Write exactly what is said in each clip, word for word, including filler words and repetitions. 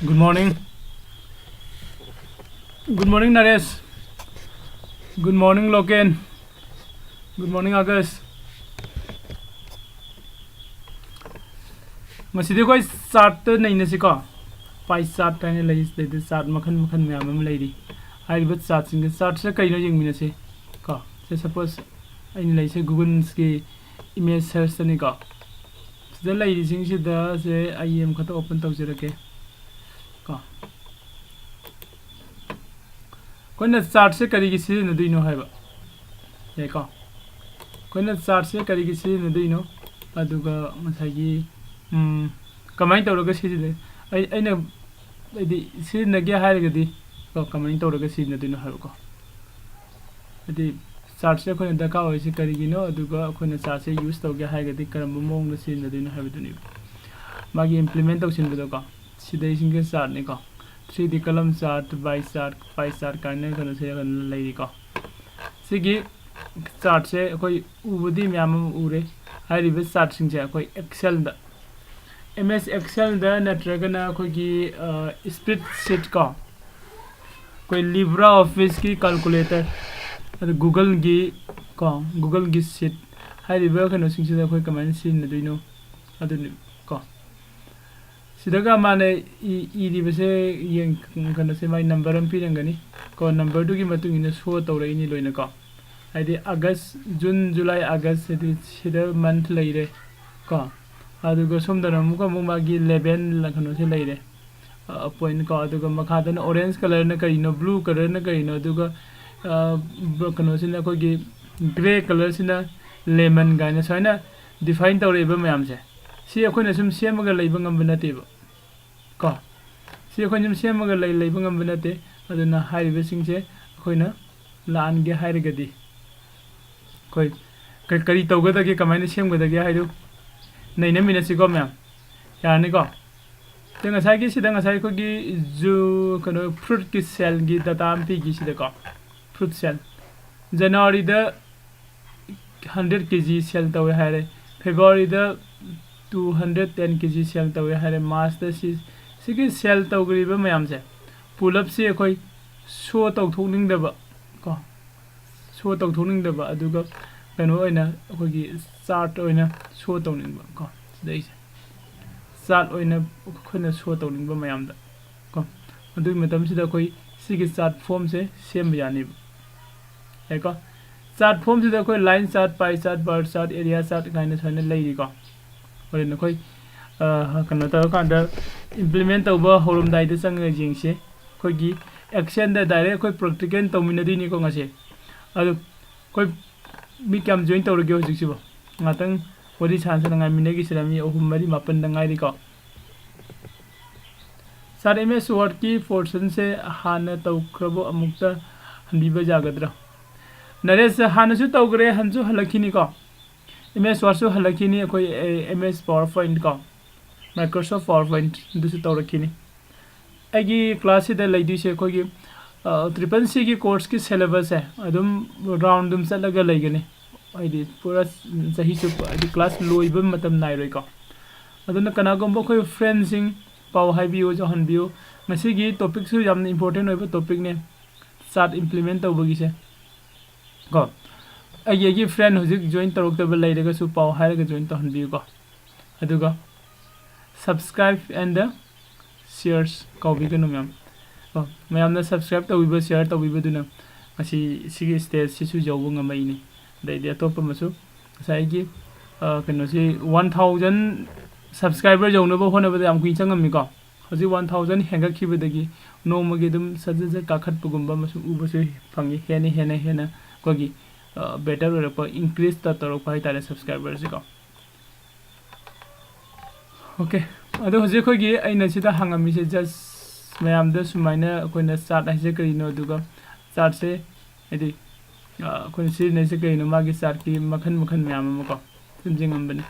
Good morning. Good morning, Naresh. Good morning, Loken. Good morning, August. ꯉꯁꯤꯗꯤ ꯑꯩꯈꯣꯏ ꯆꯥꯔꯠꯇ ꯅꯩꯅꯁꯤꯀꯣ꯫ ꯄꯥꯏ chart ꯍꯥꯏꯅ ꯂꯩ, ꯁꯤꯗꯩꯗ ꯆꯥꯔꯠ ꯃꯈꯜ ꯃꯈꯜ ꯃꯌꯥꯝ ꯑꯃ ꯂꯩꯔꯤ꯫ ꯍꯥꯏꯔꯤꯕ ꯆꯥꯔꯠꯁꯤꯡꯁꯦ, ꯆꯥꯔꯠꯁꯦ ꯀꯩꯅꯣ ꯌꯦꯡꯃꯤꯟꯅꯁꯤ ꯀꯣ꯫ ꯁꯦ, ꯁꯄꯣꯁ ꯑꯩꯅ ꯂꯩꯁꯦ ꯒꯨꯒꯜꯁꯀꯤ ꯏꯃꯦꯖ ꯁꯔꯆꯇꯅꯤꯀꯣ꯫ ꯁꯤꯗ ꯂꯩꯔꯤꯁꯤꯡꯁꯤꯗ ꯁꯦ ꯑꯩ ꯑꯃꯈꯛꯇ ꯑꯣꯄꯟ ꯇꯧꯖꯔꯛꯀꯦ ꯀꯣ꯫ ꯑꯩꯈꯣꯏꯅ ꯆꯥꯔꯠꯁꯦ ꯀꯔꯤꯒꯤ ꯁꯤꯖꯤꯟꯅꯗꯣꯏꯅꯣ ꯍꯥꯏꯕ ꯌꯥꯏꯀꯣ꯫ ꯑꯩꯈꯣꯏꯅ ꯆꯥꯔꯠꯁꯦ ꯀꯔꯤꯒꯤ ꯁꯤꯖꯤꯟꯅꯗꯣꯏꯅꯣ, ꯑꯗꯨꯒ ꯉꯁꯥꯏꯒꯤ, ꯎꯝ, ꯀꯃꯥꯏꯅ ꯇꯧꯔꯒ ꯁꯤꯖꯤꯟꯅꯩ? ꯑꯩ, ꯑꯩꯅ, ꯍꯥꯏꯗꯤ, ꯁꯤꯖꯤꯟꯅꯒꯦ ꯍꯥꯏꯔꯒꯗꯤ ꯀꯣ, ꯀꯃꯥꯏꯅ ꯇꯧꯔꯒ ꯁꯤꯖꯤꯟꯅꯗꯣꯏꯅꯣ ꯍꯥꯏꯕꯀꯣ꯫ ꯍꯥꯏꯗꯤ, ꯆꯥꯔꯠꯁꯦ ꯑꯩꯈꯣꯏꯅ ꯗꯔꯀꯥꯔ ꯑꯣꯏꯔꯤꯁꯦ ꯀꯔꯤꯒꯤꯅꯣ, ꯑꯗꯨꯒ ꯑꯩꯈꯣꯏꯅ ꯆꯥꯔꯠꯁꯦ ꯌꯨꯁ ꯇꯧꯒꯦ ꯍꯥꯏꯔꯒꯗꯤ ꯀꯔꯝꯕ ꯃꯑꯣꯡꯗ ꯁꯤꯖꯤꯟꯅꯗꯣꯏꯅꯣ ꯍꯥꯏꯕꯗꯨꯅꯦꯕ꯫ ꯃꯥꯒꯤ ꯏꯝꯄ꯭ꯂꯤꯃꯦꯟ ꯇꯧꯁꯤꯟꯕꯗꯣꯀꯣ, ꯁꯤꯗꯩꯁꯤꯡꯁꯦ ꯆꯥꯔꯠꯅꯤꯀꯣ꯫ ꯊ꯭ꯔꯤ ꯗꯤ ꯀꯂꯝ ꯆꯥꯔꯠ, ꯕꯥꯏ ꯆꯥꯔꯠ, ꯄꯥꯏ ꯆꯥꯔꯠ ꯀꯥꯏꯅ ꯀꯩꯅꯣꯁꯦ ꯂꯩꯔꯤꯀꯣ꯫ ꯁꯤꯒꯤ ꯆꯥꯔꯠꯁꯦ ꯑꯩꯈꯣꯏ ꯎꯕꯗꯤ ꯃꯌꯥꯝ ꯑꯃ ꯎꯔꯦ꯫ ꯍꯥꯏꯔꯤꯕ ꯆꯥꯔꯠꯁꯤꯡꯁꯦ ꯑꯩꯈꯣꯏ ꯑꯦꯛꯁꯦꯜꯗ, ꯑꯦꯝ ꯑꯦꯁ ꯑꯦꯛꯁꯦꯜꯗ ꯅꯠꯇ꯭ꯔꯒꯅ ꯑꯩꯈꯣꯏꯒꯤ, ꯑ, ꯁ꯭ꯄ꯭ꯔꯦꯗ ꯁꯤꯠ ꯀꯣ, ꯑꯩꯈꯣꯏ ꯂꯤꯕ꯭ꯔꯥ ꯑꯣꯐꯤꯁꯀꯤ ꯀꯥꯜꯀꯨꯂꯦꯇꯔ, ꯑꯗ ꯒꯨꯒꯜꯒꯤ ꯀꯣ, ꯒꯨꯒꯜꯒꯤ ꯁꯤꯠ, ꯍꯥꯏꯔꯤꯕ ꯀꯩꯅꯣꯁꯤꯡꯁꯤꯗ ꯑꯩꯈꯣꯏ ꯀꯃꯥꯏꯅ ꯁꯤꯖꯤꯟꯅꯗꯣꯏꯅꯣ ꯑꯗꯨꯅꯤ ꯀꯣ꯫ ꯁꯤꯗꯒ ꯃꯥꯅ ꯏ-, ꯏꯔꯤꯕꯁꯦ ꯌꯦꯡ-, ꯀꯩꯅꯣꯁꯦ ꯃꯥꯏ ꯅꯝꯕꯔ ꯑꯃ ꯄꯤꯔꯝꯒꯅꯤ ꯀꯣ, ꯅꯝꯕꯔꯗꯨꯒꯤ ꯃꯇꯨꯡ ꯏꯟꯅ ꯁꯣ ꯇꯧꯔꯛꯏꯅꯤ ꯂꯣꯏꯅ ꯀꯣ꯫ ꯍꯥꯏꯗꯤ ꯑꯥꯒꯁ, ꯖꯨꯟ, ꯖꯨꯂꯥꯏ, ꯑꯥꯒꯁ, ꯍꯥꯏꯗꯤ ꯁꯤꯗ ꯃꯟꯊ ꯂꯩꯔꯦ ꯀꯣ꯫ ꯑꯗꯨꯒ ꯁꯣꯝꯗꯅ ꯑꯃꯨꯛꯀ ꯑꯃꯨꯛ ꯃꯥꯒꯤ ꯂꯦꯕꯦꯜ ꯀꯩꯅꯣꯁꯦ ꯂꯩꯔꯦ, ꯑ, ꯄꯣꯏꯟꯠ ꯀꯣ꯫ ꯑꯗꯨꯒ ꯃꯈꯥꯗꯅ ꯑꯣꯔꯦꯟꯖ ꯀꯂꯔꯅ ꯀꯔꯤꯅꯣ, ꯕ꯭ꯂꯨ ꯀꯂꯔꯅ ꯀꯔꯤꯅꯣ, ꯑꯗꯨꯒ, ꯑ, ꯕ-, ꯀꯩꯅꯣꯁꯤꯅ ꯑꯩꯈꯣꯏꯒꯤ ꯒ꯭ꯔꯦ ꯀꯂꯔꯁꯤꯅ ꯂꯦꯃꯟ ꯀꯥꯏꯅ ꯁꯨꯃꯥꯏꯅ ꯗꯤꯐꯥꯏꯟ ꯇꯧꯔꯛꯏꯕ ꯃꯌꯥꯝꯁꯦ, ꯁꯤ ꯑꯩꯈꯣꯏꯅ ꯁꯨꯝ ꯁꯦꯝꯃꯒ ꯂꯩꯕ ꯉꯝꯕ ꯅꯠꯇꯦꯕ ꯀꯣ꯫ ꯁꯤ ꯑꯩꯈꯣꯏꯅ ꯁꯨꯝ ꯁꯦꯝꯃꯒ ꯂꯩ-, ꯂꯩꯕ ꯉꯝꯕ ꯅꯠꯇꯦ꯫ ꯑꯗꯨꯅ ꯍꯥꯏꯔꯤꯕꯁꯤꯡꯁꯦ ꯑꯩꯈꯣꯏꯅ ꯂꯥꯟꯒꯦ ꯍꯥꯏꯔꯒꯗꯤ ꯑꯩꯈꯣꯏ ꯀ-, ꯀꯔꯤ ꯇꯧꯒꯗꯒꯦ, ꯀꯃꯥꯏꯅ ꯁꯦꯝꯒꯗꯒꯦ ꯍꯥꯏꯗꯨ ꯅꯩꯅꯃꯤꯟꯅꯁꯤꯀꯣ ꯃꯌꯥꯝ꯫ ꯌꯥꯔꯅꯤꯀꯣ? ꯑꯗ ꯉꯁꯥꯏꯒꯤ ꯁꯤꯗ ꯉꯁꯥꯏ ꯑꯩꯈꯣꯏꯒꯤ ꯖꯨ-, ꯀꯩꯅꯣ, ꯐ꯭ꯔꯨꯠꯀꯤ ꯁꯦꯜꯒꯤ ꯗꯇꯥ ꯑꯃ ꯄꯤꯈꯤ ꯁꯤꯗꯀꯣ꯫ ꯐ꯭ꯔꯨꯠ ꯁꯦꯜ꯫ ꯖꯅꯋꯥꯔꯤꯗ ꯍꯟꯗ꯭ꯔꯦꯠ ꯀꯦ ꯖꯤ ꯁꯦꯜ ꯇꯧꯋꯦ ꯍꯥꯏꯔꯦ꯫ ꯐꯦꯕ꯭ꯔꯨꯋꯥꯔꯤꯗ ꯇꯨ ꯍꯟꯗ꯭ꯔꯦꯠ ꯇꯦꯟ ꯀꯦ ꯖꯤ ꯁꯦꯜ ꯇꯧꯋꯦ ꯍꯥꯏꯔꯦ꯫ ꯃꯥꯔꯆꯇ ꯁꯤ ꯁꯤꯒꯤ ꯁꯦꯜ ꯇꯧꯈ꯭ꯔꯤꯕ ꯃꯌꯥꯝꯁꯦ, ꯄꯨꯂꯞꯁꯤ ꯑꯩꯈꯣꯏ ꯁꯣ ꯇꯧꯊꯣꯛꯅꯤꯡꯗꯕ ꯀꯣ, ꯁꯣ ꯇꯧꯊꯣꯛꯅꯤꯡꯗꯕ, ꯑꯗꯨꯒ ꯀꯩꯅꯣ ꯑꯣꯏꯅ ꯑꯩꯈꯣꯏꯒꯤ ꯆꯥꯔꯠ ꯑꯣꯏꯅ ꯁꯣ ꯇꯧꯅꯤꯡꯕ ꯀꯣ, ꯁꯤꯗꯩꯁꯦ ꯆꯥꯔꯠ ꯑꯣꯏꯅ ꯑꯩꯈꯣꯏꯅ ꯁꯣ ꯇꯧꯅꯤꯡꯕ ꯃꯌꯥꯝꯗ ꯀꯣ, ꯑꯗꯨꯒꯤ ꯃꯇꯝꯁꯤꯗ ꯑꯩꯈꯣꯏ ꯁꯤꯒꯤ ꯆꯥꯔꯠ ꯐꯣꯝꯁꯦ ꯁꯦꯝꯕ ꯌꯥꯅꯤꯕ꯫ ꯌꯥꯏꯀꯣ? ꯆꯥꯔꯠ ꯐꯣꯝꯁꯤꯗ ꯑꯩꯈꯣꯏ ꯂꯥꯏꯟ ꯆꯥꯔꯠ, ꯄꯥꯏ chart, bar chart, area chart ꯀꯥꯏꯅ ꯁꯨꯃꯥꯏꯅ ꯂꯩꯔꯤꯀꯣ꯫ ꯍꯣꯔꯦꯟ ꯑꯩꯈꯣꯏ, ꯑ, ꯀꯩꯅꯣ ꯇꯧꯔꯀꯥꯟꯗ, ꯏꯝꯄ꯭ꯂꯤꯃꯦꯟ ꯇꯧꯕ ꯍꯧꯔꯝꯗꯥꯏꯗ ꯆꯪꯉꯒ ꯌꯦꯡꯁꯤ꯫ ꯑꯩꯈꯣꯏꯒꯤ ꯑꯦꯛꯁꯟꯗ ꯗꯥꯏꯔꯦꯛ ꯑꯩꯈꯣꯏ ꯄ꯭ꯔꯦꯛꯇꯤꯀꯦꯜ ꯇꯧꯃꯤꯟꯅꯗꯣꯏꯅꯤꯀꯣ ꯉꯁꯤ꯫ ꯑꯗꯨ ꯑꯩꯈꯣꯏ ꯃꯤ ꯀꯌꯥꯝ ꯖꯣꯏꯟ ꯇꯧꯔꯒꯦ ꯍꯧꯖꯤꯛꯁꯤꯕꯣ? ꯉꯥꯛꯇꯪ ꯋꯥꯔꯤ ꯁꯥꯟꯅ ꯁꯥꯟꯅ ꯉꯥꯏꯃꯤꯟꯅꯈꯤꯁꯤꯔ? ꯃꯤ ꯑꯍꯨꯝ, ꯃꯔꯤ, ꯃꯥꯄꯟꯗ ꯉꯥꯏꯔꯤꯀꯣ꯫ ꯁꯥꯔ, ꯑꯦꯝ ꯑꯦꯁ ꯋꯥꯔꯗꯀꯤ ꯄꯣꯔꯁꯟꯁꯦ ꯍꯥꯟꯅ ꯇꯧꯈ꯭ꯔꯕꯣ? ꯑꯃꯨꯛꯇ ꯍꯟꯕꯤꯕ ꯌꯥꯒꯗ꯭ꯔꯥ? ꯅꯔꯦꯁ, ꯍꯥꯟꯅꯁꯨ ꯇꯧꯈ꯭ꯔꯦ, ꯍꯟꯁꯨ ꯍꯜꯂꯛꯈꯤꯅꯤꯀꯣ꯫ ꯑꯦꯝ ꯑꯦꯁ ꯋꯥꯔꯗꯁꯨ ꯍꯜꯂꯛꯈꯤꯅꯤ, ꯑꯩꯈꯣꯏ, ꯑꯦ, ꯑꯦꯝ ꯑꯦꯁ ꯄꯥꯋꯔ ꯄꯣꯏꯟꯠ ꯀꯣ, ꯃꯥꯏꯀ꯭ꯔꯣꯁꯣꯐ ꯄꯥꯋꯔ ꯄꯣꯏꯟꯠ, ꯑꯗꯨꯁꯨ ꯇꯧꯔꯛꯈꯤꯅꯤ꯫ ꯑꯩꯒꯤ ꯀ꯭ꯂꯥꯁꯁꯤꯗ ꯂꯩꯗꯣꯏꯁꯦ ꯑꯩꯈꯣꯏꯒꯤ, ꯑ, ꯇ꯭ꯔꯤꯄꯜ ꯁꯤꯒꯤ ꯀꯣꯔꯁꯀꯤ ꯁꯦꯂꯦꯕꯁꯁꯦ ꯑꯗꯨꯝ ꯔꯥꯎꯟ ꯑꯗꯨꯝ ꯆꯠꯂꯒ ꯂꯩꯒꯅꯤ꯫ ꯍꯥꯏꯗꯤ ꯄꯨꯔꯥ ꯆꯍꯤ ꯆꯨꯞꯄ, ꯍꯥꯏꯗꯤ ꯀ꯭ꯂꯥꯁ ꯂꯣꯏꯕ ꯃꯇꯝ ꯅꯥꯏꯔꯣꯏꯀꯣ꯫ ꯑꯗꯨꯅ ꯀꯅꯥꯒꯨꯝꯕ ꯑꯩꯈꯣꯏ ꯐ꯭ꯔꯦꯟꯁꯤꯡ ꯄꯥꯎ ꯍꯥꯏꯕꯤꯌꯨ, ꯌꯥꯎꯍꯟꯕꯤꯌꯨ꯫ ꯉꯁꯤꯒꯤ ꯇꯣꯄꯤꯛꯁꯨ ꯌꯥꯝꯅ ꯏꯝꯄꯣꯔꯇꯦꯟ ꯑꯣꯏꯕ ꯇꯣꯄꯤꯛꯅꯦ, ꯆꯥꯔꯠ ꯏꯝꯄ꯭ꯂꯤꯃꯦꯟ ꯇꯧꯕꯒꯤꯁꯦ ꯀꯣ꯫ ꯑꯩꯒꯤ, ꯑꯩꯒꯤ ꯐ꯭ꯔꯦꯟ ꯍꯧꯖꯤꯛ ꯖꯣꯏꯟ ꯇꯧꯔꯛꯇꯕ ꯂꯩꯔꯒꯁꯨ ꯄꯥꯎ ꯍꯥꯏꯔꯒ ꯖꯣꯏꯟ ꯇꯧꯍꯟꯕꯤꯌꯨꯀꯣ꯫ ꯑꯗꯨꯒ subscribe and the shares ꯀꯥꯎꯕꯤꯒꯅꯨ ꯃꯌꯥꯝ꯫ ꯀꯣ, ꯃꯌꯥꯝꯅ subscribe ꯇꯧꯕꯤꯕ, share ꯇꯧꯕꯤꯕꯗꯨꯅ ꯉꯁꯤ ꯁꯤꯒꯤ stage ꯁꯤꯁꯨ ꯌꯧꯕ ꯉꯝꯃꯛꯏꯅꯤ꯫ ꯑꯗꯩꯗꯤ ꯑꯇꯣꯞꯄ ꯑꯃꯁꯨ ꯉꯁꯥꯏꯒꯤ, ꯑ, ꯀꯩꯅꯣꯁꯤ one thousand subscriber ꯌꯧꯅꯕ ꯍꯣꯠꯅꯕꯗ ꯌꯥꯝ ꯀꯨꯏꯅ ꯆꯪꯉꯝꯃꯤꯀꯣ꯫ ꯍꯧꯖꯤꯛ one thousand ꯍꯦꯟꯒꯠꯈꯤꯕꯗꯒꯤ ꯅꯣꯡꯃꯒꯤ ꯑꯗꯨꯝ ꯁꯠ ꯁꯠ ꯁꯠ ꯀꯥꯈꯠꯄꯒꯨꯝꯕ ꯑꯃꯁꯨ ꯎꯕꯁꯨ ꯐꯪꯉꯤ꯫ ꯍꯦꯟꯅ, ꯍꯦꯟꯅ, ꯍꯦꯟꯅ ꯑꯩꯈꯣꯏꯒꯤ, ꯑ, better ꯑꯣꯏꯔꯛꯄ, increase ꯇ ꯇꯧꯔꯛꯄ ꯍꯥꯏꯇꯥꯔꯦ subscriber ꯁꯤꯀꯣ꯫ OK, ꯑꯗꯣ ꯍꯧꯖꯤꯛ ꯑꯩꯈꯣꯏꯒꯤ ꯑꯩꯅ ꯁꯤꯗ ꯍꯪꯉꯝꯃꯤꯁꯦ just ꯃꯌꯥꯝꯗ ꯁꯨꯃꯥꯏꯅ ꯑꯩꯈꯣꯏꯅ ꯆꯥꯔꯠ ꯍꯥꯏꯁꯦ ꯀꯔꯤꯅꯣ, ꯑꯗꯨꯒ ꯆꯥꯔꯠꯁꯦ ꯍꯥꯏꯗꯤ, ꯑ, ꯑꯩꯈꯣꯏꯅ ꯁꯤꯖꯤꯟꯅꯩꯁꯦ ꯀꯔꯤꯅꯣ, ꯃꯥꯒꯤ ꯆꯥꯔꯠꯀꯤ ꯃꯈꯜ ꯃꯈꯜ ꯃꯌꯥꯝ ꯑꯃ ꯀꯣ ꯁꯦꯝꯖꯤꯟꯉꯝꯕꯅꯤ꯫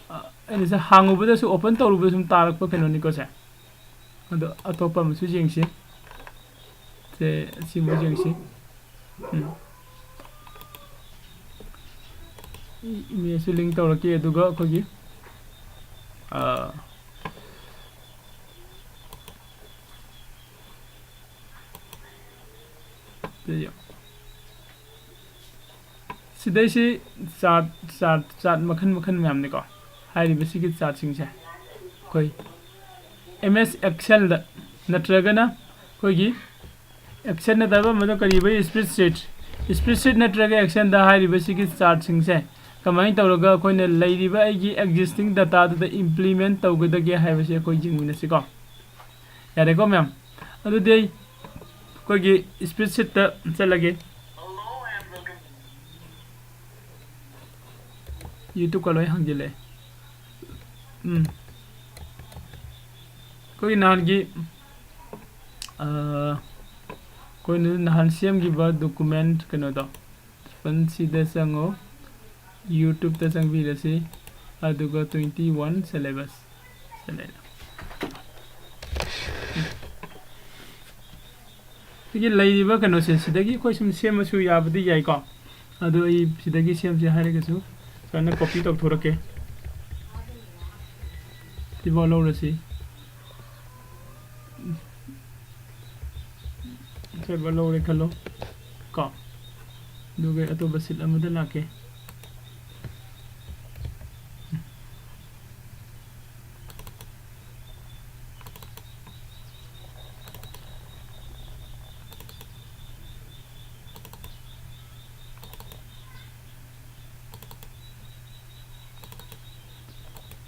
ꯑ, ꯑꯩꯅ ꯁꯤ ꯍꯥꯡꯉꯨꯕꯗꯁꯨ, open ꯇꯧꯔꯨꯕꯗ ꯁꯨꯝ ꯇꯥꯔꯛꯄ ꯀꯩꯅꯣꯅꯤꯀꯣ ꯁꯦ꯫ ꯑꯗꯣ ꯑꯇꯣꯞꯄ ꯑꯃꯁꯨ ꯌꯦꯡꯁꯤ꯫ ꯁꯦ, ꯁꯤꯃꯨꯛ ꯌꯦꯡꯁꯤ꯫ ꯎꯝ꯫ ꯏꯃꯦꯖꯁꯨ link ꯇꯧꯔꯛꯀꯦ, ꯑꯗꯨꯒ ꯑꯩꯈꯣꯏꯒꯤ, ꯑ, ꯁꯤꯗꯩꯁꯤ ꯆꯥꯔꯠ ꯆꯥꯔꯠ ꯆꯥꯔꯠ ꯃꯈꯜ ꯃꯈꯜ ꯃꯌꯥꯝꯅꯤꯀꯣ꯫ ꯍꯥꯏꯔꯤꯕꯁꯤꯒꯤ ꯆꯥꯔꯠꯁꯤꯡꯁꯦ ꯑꯩꯈꯣꯏ ꯑꯦꯝ ꯑꯦꯁ ꯑꯦꯛꯁꯦꯜꯗ ꯅꯠꯇ꯭ꯔꯒꯅ ꯑꯩꯈꯣꯏꯒꯤ ꯑꯦꯛꯁꯦꯜ ꯅꯠꯇꯕ ꯑꯃꯗ ꯀꯔꯤꯕ ꯁ꯭ꯄ꯭ꯔꯦꯗꯁꯤꯠ ꯁ꯭ꯄ꯭ꯔꯦꯗꯁꯤꯠ ꯅꯠꯇ꯭ꯔꯒ ꯑꯦꯛꯁꯦꯜꯗ ꯍꯥꯏꯔꯤꯕꯁꯤꯒꯤ ꯆꯥꯔꯠꯁꯤꯡꯁꯦ ꯀꯃꯥꯏꯅ ꯇꯧꯔꯒ ꯑꯩꯈꯣꯏꯅ ꯂꯩꯔꯤꯕ ꯑꯩꯒꯤ ꯑꯦꯛꯖꯤꯁꯇꯤꯡ ꯗꯇꯥꯗꯨꯗ ꯏꯝꯄ꯭ꯂꯤꯃꯦꯟ ꯇꯧꯒꯗꯒꯦ ꯍꯥꯏꯕꯁꯦ ꯑꯩꯈꯣꯏ ꯌꯦꯡꯃꯤꯟꯅꯁꯤꯀꯣ꯫ ꯌꯥꯔꯦꯀꯣ ꯃꯌꯥꯝ? ꯑꯗꯨꯗꯤ ꯑꯩ ꯑꯩꯈꯣꯏꯒꯤ ꯁ꯭ꯄ꯭ꯔꯦꯗꯁꯤꯠꯇ ꯆꯠꯂꯒꯦ꯫ ꯌꯨꯇ꯭ꯌꯨꯕꯀ ꯂꯣꯏ ꯍꯥꯡꯖꯤꯜꯂꯛꯑꯦ꯫ ꯎꯝ꯫ ꯑꯩꯈꯣꯏꯒꯤ ꯅꯍꯥꯟꯒꯤ ꯑꯩꯈꯣꯏꯅ ꯅꯍꯥꯟ ꯁꯦꯝꯈꯤꯕ ꯗꯣꯀꯨꯃꯦꯟ ꯀꯩꯅꯣꯗꯣ, ꯁꯤꯗ ꯆꯪꯉꯣ꯫ ꯌꯨꯇ꯭ꯌꯨꯕꯇ ꯆꯪꯕꯤꯔꯁꯤ꯫ ꯑꯗꯨꯒ ꯇ꯭ꯋꯦꯟꯇꯤ ꯋꯥꯟ ꯁꯦꯂꯦꯕꯁ ꯁꯤꯗ ꯂꯩꯔꯦ꯫ ꯁꯤꯒꯤ ꯂꯩꯔꯤꯕ ꯀꯩꯅꯣꯁꯦ ꯁꯤꯗꯒꯤ ꯑꯩꯈꯣꯏ ꯁꯨꯝ ꯁꯦꯝꯃꯁꯨ ꯌꯥꯕꯗꯤ ꯌꯥꯏꯀꯣ꯫ ꯑꯗꯣ ꯑꯩ ꯁꯤꯗꯒꯤ ꯁꯦꯝꯁꯦ ꯍꯥꯏꯔꯒꯁꯨ ꯁꯨꯃꯥꯏꯅ ꯀꯣꯄꯤ ꯇꯧꯊꯣꯔꯛꯀꯦ꯫ ꯁꯤꯐꯥꯎ ꯂꯧꯔꯁꯤ꯫ ꯁꯤꯐꯥꯎ ꯂꯧꯔꯦ ꯈꯜꯂꯣ ꯀꯣ꯫ ꯑꯗꯨꯒ ꯑꯇꯣꯞꯄ ꯁꯤꯠ ꯑꯃꯗ ꯂꯥꯛꯀꯦ꯫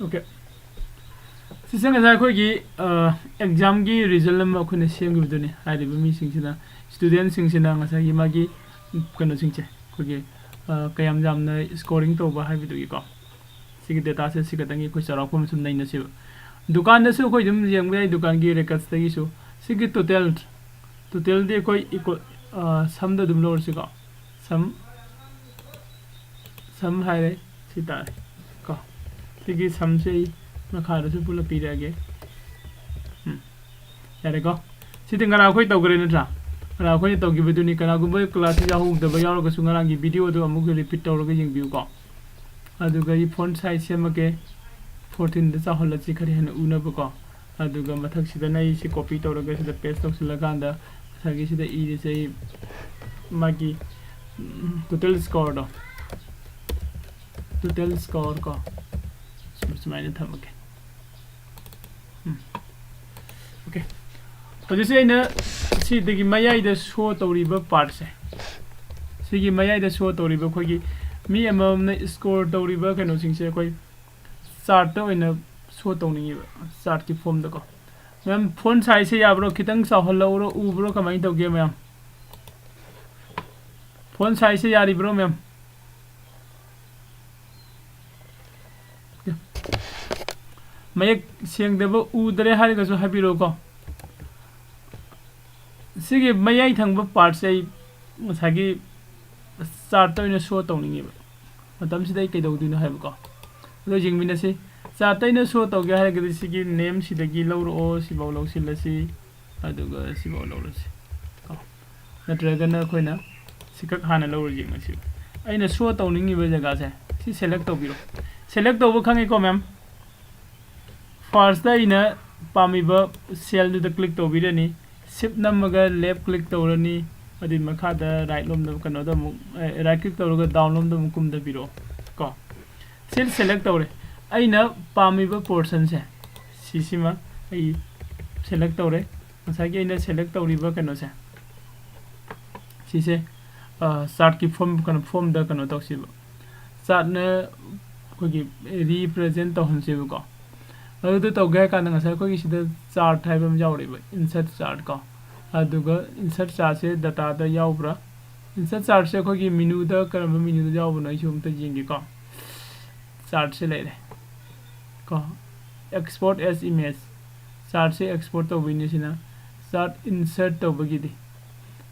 ꯑꯣꯀꯦ꯫ ꯁꯤꯁꯦ ꯉꯁꯥꯏ ꯑꯩꯈꯣꯏꯒꯤ ꯑꯦꯛꯖꯥꯝꯒꯤ ꯔꯤꯖꯜ ꯑꯃ ꯑꯩꯈꯣꯏꯅ ꯁꯦꯝꯈꯤꯕꯗꯨꯅꯤ꯫ ꯍꯥꯏꯔꯤꯕ ꯃꯤꯁꯤꯡꯁꯤꯅ, ꯁ꯭ꯇꯨꯗꯦꯟꯁꯤꯡꯁꯤꯅ ꯉꯁꯥꯏꯒꯤ ꯃꯥꯒꯤ ꯀꯩꯅꯣꯁꯤꯡꯁꯦ ꯑꯩꯈꯣꯏꯒꯤ ꯀꯌꯥꯝ ꯌꯥꯝꯅ ꯁ꯭ꯀꯣꯔꯤꯡ ꯇꯧꯕ ꯍꯥꯏꯕꯗꯨꯒꯤꯀꯣ꯫ ꯁꯤꯒꯤ ꯗꯦꯇꯥꯁꯦ ꯁꯤ ꯈꯛꯇꯪꯒꯤ ꯑꯩꯈꯣꯏ ꯆꯥꯎꯔꯥꯛꯄ ꯑꯃ ꯁꯨꯝ ꯅꯩꯅꯁꯦꯕ꯫ ꯗꯨꯀꯥꯟꯗꯁꯨ ꯑꯩꯈꯣꯏ ꯑꯗꯨꯝ ꯌꯦꯡꯕ ꯌꯥꯏ, ꯗꯨꯀꯥꯟꯒꯤ ꯔꯦꯀꯣꯔꯠꯁꯇꯒꯤꯁꯨ꯫ ꯁꯤꯒꯤ ꯇꯣꯇꯦꯜ, ꯇꯣꯇꯦꯜꯗꯤ ꯑꯩꯈꯣꯏ ꯏꯀꯣ-, ꯁꯝꯗ ꯑꯗꯨꯝ ꯂꯧꯔꯁꯤꯀꯣ꯫ ꯁꯝ, ꯁꯝ ꯍꯥꯏꯔꯦ, ꯁꯤ ꯇꯥꯔꯦ ꯀꯣ꯫ ꯁꯤꯒꯤ ꯁꯝꯁꯦ ꯑꯩ ꯃꯈꯥꯗꯁꯨ ꯄꯨꯂꯞ ꯄꯤꯔꯛꯑꯒꯦ꯫ ꯎꯝ, ꯌꯥꯔꯦꯀꯣ꯫ ꯁꯤꯗꯤ ꯉꯔꯥꯡ ꯑꯩꯈꯣꯏ ꯇꯧꯈ꯭ꯔꯦ ꯅꯠꯇ꯭ꯔꯥ? ꯉꯔꯥꯡ ꯑꯩꯈꯣꯏꯅ ꯇꯧꯈꯤꯕꯗꯨꯅꯤ꯫ ꯀꯅꯥꯒꯨꯝꯕ ꯀ꯭ꯂꯥꯁꯁꯤ ꯌꯥꯎꯍꯧꯗꯕ ꯌꯥꯎꯔꯒꯁꯨ ꯉꯔꯥꯡꯒꯤ ꯚꯤꯗꯤꯑꯣꯗꯣ ꯑꯃꯨꯛ ꯔꯤꯄꯤꯠ ꯇꯧꯔꯒ ꯌꯦꯡꯕꯤꯌꯨꯀꯣ꯫ ꯑꯗꯨꯒ ꯑꯩ ꯐꯣꯟ ꯁꯥꯏꯖ ꯁꯦꯝꯃꯛꯀꯦ꯫ ꯐꯣꯔꯇꯤꯟꯗ ꯆꯥꯎꯍꯜꯂꯁꯤ ꯈꯔ ꯍꯦꯟꯅ ꯎꯅꯕꯀꯣ꯫ ꯑꯗꯨꯒ ꯃꯊꯛꯁꯤꯗꯅ ꯑꯩ ꯁꯤ ꯀꯣꯄꯤ ꯇꯧꯔꯒ ꯁꯤꯗ ꯄꯦꯁ ꯇꯧꯁꯤꯜꯂꯀꯥꯟꯗ ꯉꯁꯥꯏꯒꯤ ꯁꯤꯗ ꯏꯔꯤꯁꯦ ꯑꯩ ꯃꯥꯒꯤ total score ꯗꯣ, total score ꯀꯣ, ꯁꯨꯃꯥꯏꯅ ꯊꯝꯃꯒꯦ꯫ ꯎꯝ꯫ Okay꯫ ꯍꯧꯖꯤꯛꯁꯦ ꯑꯩꯅ ꯁꯤꯗꯒꯤ ꯃꯌꯥꯏꯗ show ꯇꯧꯔꯤꯕ part ꯁꯦ, ꯁꯤꯒꯤ ꯃꯌꯥꯏꯗ show ꯇꯧꯔꯤꯕ ꯑꯩꯈꯣꯏꯒꯤ ꯃꯤ ꯑꯃꯃꯝꯅ score ꯇꯧꯔꯤꯕ ꯀꯩꯅꯣꯁꯤꯡꯁꯦ ꯑꯩꯈꯣꯏ chart ꯇ ꯑꯣꯏꯅ show ꯇꯧꯅꯤꯡꯉꯤꯕ, chart ꯀꯤ form ꯗꯀꯣ꯫ Ma'am, font size ꯁꯦ ꯌꯥꯕ꯭ꯔꯣ? ꯈꯤꯇꯪ ꯆꯥꯎꯍꯜꯂꯛꯎꯔꯣ, ꯎꯕ꯭ꯔꯣ? ꯀꯃꯥꯏꯅ ꯇꯧꯒꯦ, ma'am? Font size ꯁꯦ ꯌꯥꯔꯤꯕ꯭ꯔꯣ, ma'am? ꯃꯌꯦꯛ ꯁꯦꯡꯗꯕ ꯎꯗ꯭ꯔꯦ ꯍꯥꯏꯔꯒꯁꯨ ꯍꯥꯏꯕꯤꯔꯛꯎꯀꯣ꯫ ꯁꯤꯒꯤ ꯃꯌꯥꯏ ꯊꯪꯕ part ꯁꯦ ꯑꯩ ꯉꯁꯥꯏꯒꯤ chart ꯇ ꯑꯣꯏꯅ show ꯇꯧꯅꯤꯡꯉꯦꯕ꯫ ꯃꯇꯝꯁꯤꯗ ꯑꯩ ꯀꯩꯗꯧꯗꯣꯏꯅꯣ ꯍꯥꯏꯕꯀꯣ꯫ ꯑꯗꯣ ꯌꯦꯡꯃꯤꯟꯅꯁꯤ꯫ Chart ꯇ ꯑꯩꯅ show ꯇꯧꯒꯦ ꯍꯥꯏꯔꯒꯗꯤ ꯁꯤꯒꯤ name ꯁꯤꯗꯒꯤ ꯂꯧꯔꯛꯑꯣ, ꯁꯤꯐꯥꯎ ꯂꯧꯁꯤꯜꯂꯁꯤ, ꯑꯗꯨꯒ ꯁꯤꯐꯥꯎ ꯂꯧꯔꯁꯤ ꯀꯣ꯫ ꯅꯠꯇ꯭ꯔꯒꯅ ꯑꯩꯈꯣꯏꯅ ꯁꯤꯈꯛ ꯍꯥꯟꯅ ꯂꯧꯔ ꯌꯦꯡꯉꯁꯤ꯫ ꯑꯩꯅ show ꯇꯧꯅꯤꯡꯉꯤꯕ ꯖꯒꯥꯁꯦ ꯁꯤ select ꯇꯧꯕꯤꯔꯣ꯫ Select ꯇꯧꯕ ꯈꯪꯉꯤꯀꯣ, ma'am? First ꯇ ꯑꯩꯅ ꯄꯥꯝꯃꯤꯕ cell ꯗꯨꯗ click ꯇꯧꯕꯤꯔꯅꯤ꯫ Shift ꯅꯝꯃꯒ left click ꯇꯧꯔꯅꯤ꯫ ꯑꯗꯨꯒꯤ ꯃꯈꯥꯗ right ꯂꯣꯝꯗ ꯀꯩꯅꯣꯗ ꯑꯃꯨꯛ, ꯑꯦ, right click ꯇꯧꯔꯒ down ꯂꯣꯝꯗ ꯑꯃꯨꯛ ꯀꯨꯝꯊꯕꯤꯔꯛꯑꯣ ꯀꯣ꯫ Cell select ꯇꯧꯔꯦ꯫ ꯑꯩꯅ ꯄꯥꯝꯃꯤꯕ portion ꯁꯦ ꯁꯤꯁꯤꯃ ꯑꯩ select ꯇꯧꯔꯦ꯫ ꯉꯁꯥꯏꯒꯤ ꯑꯩꯅ select ꯇꯧꯔꯤꯕ ꯀꯩꯅꯣꯁꯦ, ꯁꯤꯁꯦ, ꯑ, chart ꯀꯤ form, ꯀꯩꯅꯣ, form ꯗ ꯀꯩꯅꯣ ꯇꯧꯁꯦꯕ꯫ Chart ꯅ ꯑꯩꯈꯣꯏꯒꯤ represent ꯇꯧꯍꯟꯁꯦꯕꯀꯣ꯫ ꯑꯗꯨꯗ ꯇꯧꯒꯦ ꯍꯥꯏ ꯀꯥꯟꯗ ꯉꯁꯥꯏ ꯑꯩꯈꯣꯏꯒꯤ ꯁꯤꯗ chart ꯍꯥꯏꯕ ꯑꯃ ꯌꯥꯎꯔꯤꯕ, insert chart ꯀꯣ꯫ ꯑꯗꯨꯒ insert chart ꯁꯦ data ꯗ ꯌꯥꯎꯕ꯭ꯔꯥ? Insert chart ꯁꯦ ꯑꯩꯈꯣꯏꯒꯤ menu ꯗ, ꯀꯔꯝꯕ menu ꯗ ꯌꯥꯎꯕꯅꯣ ꯑꯩꯁꯨ ꯑꯝꯇ ꯌꯦꯡꯒꯦꯀꯣ꯫ Chart ꯁꯦ ꯂꯩꯔꯦ ꯀꯣ꯫ Export as image, chart ꯁꯦ export ꯇꯧꯕꯩꯅꯦ ꯁꯤꯅ꯫ Chart insert ꯇꯧꯕꯒꯤꯗꯤ,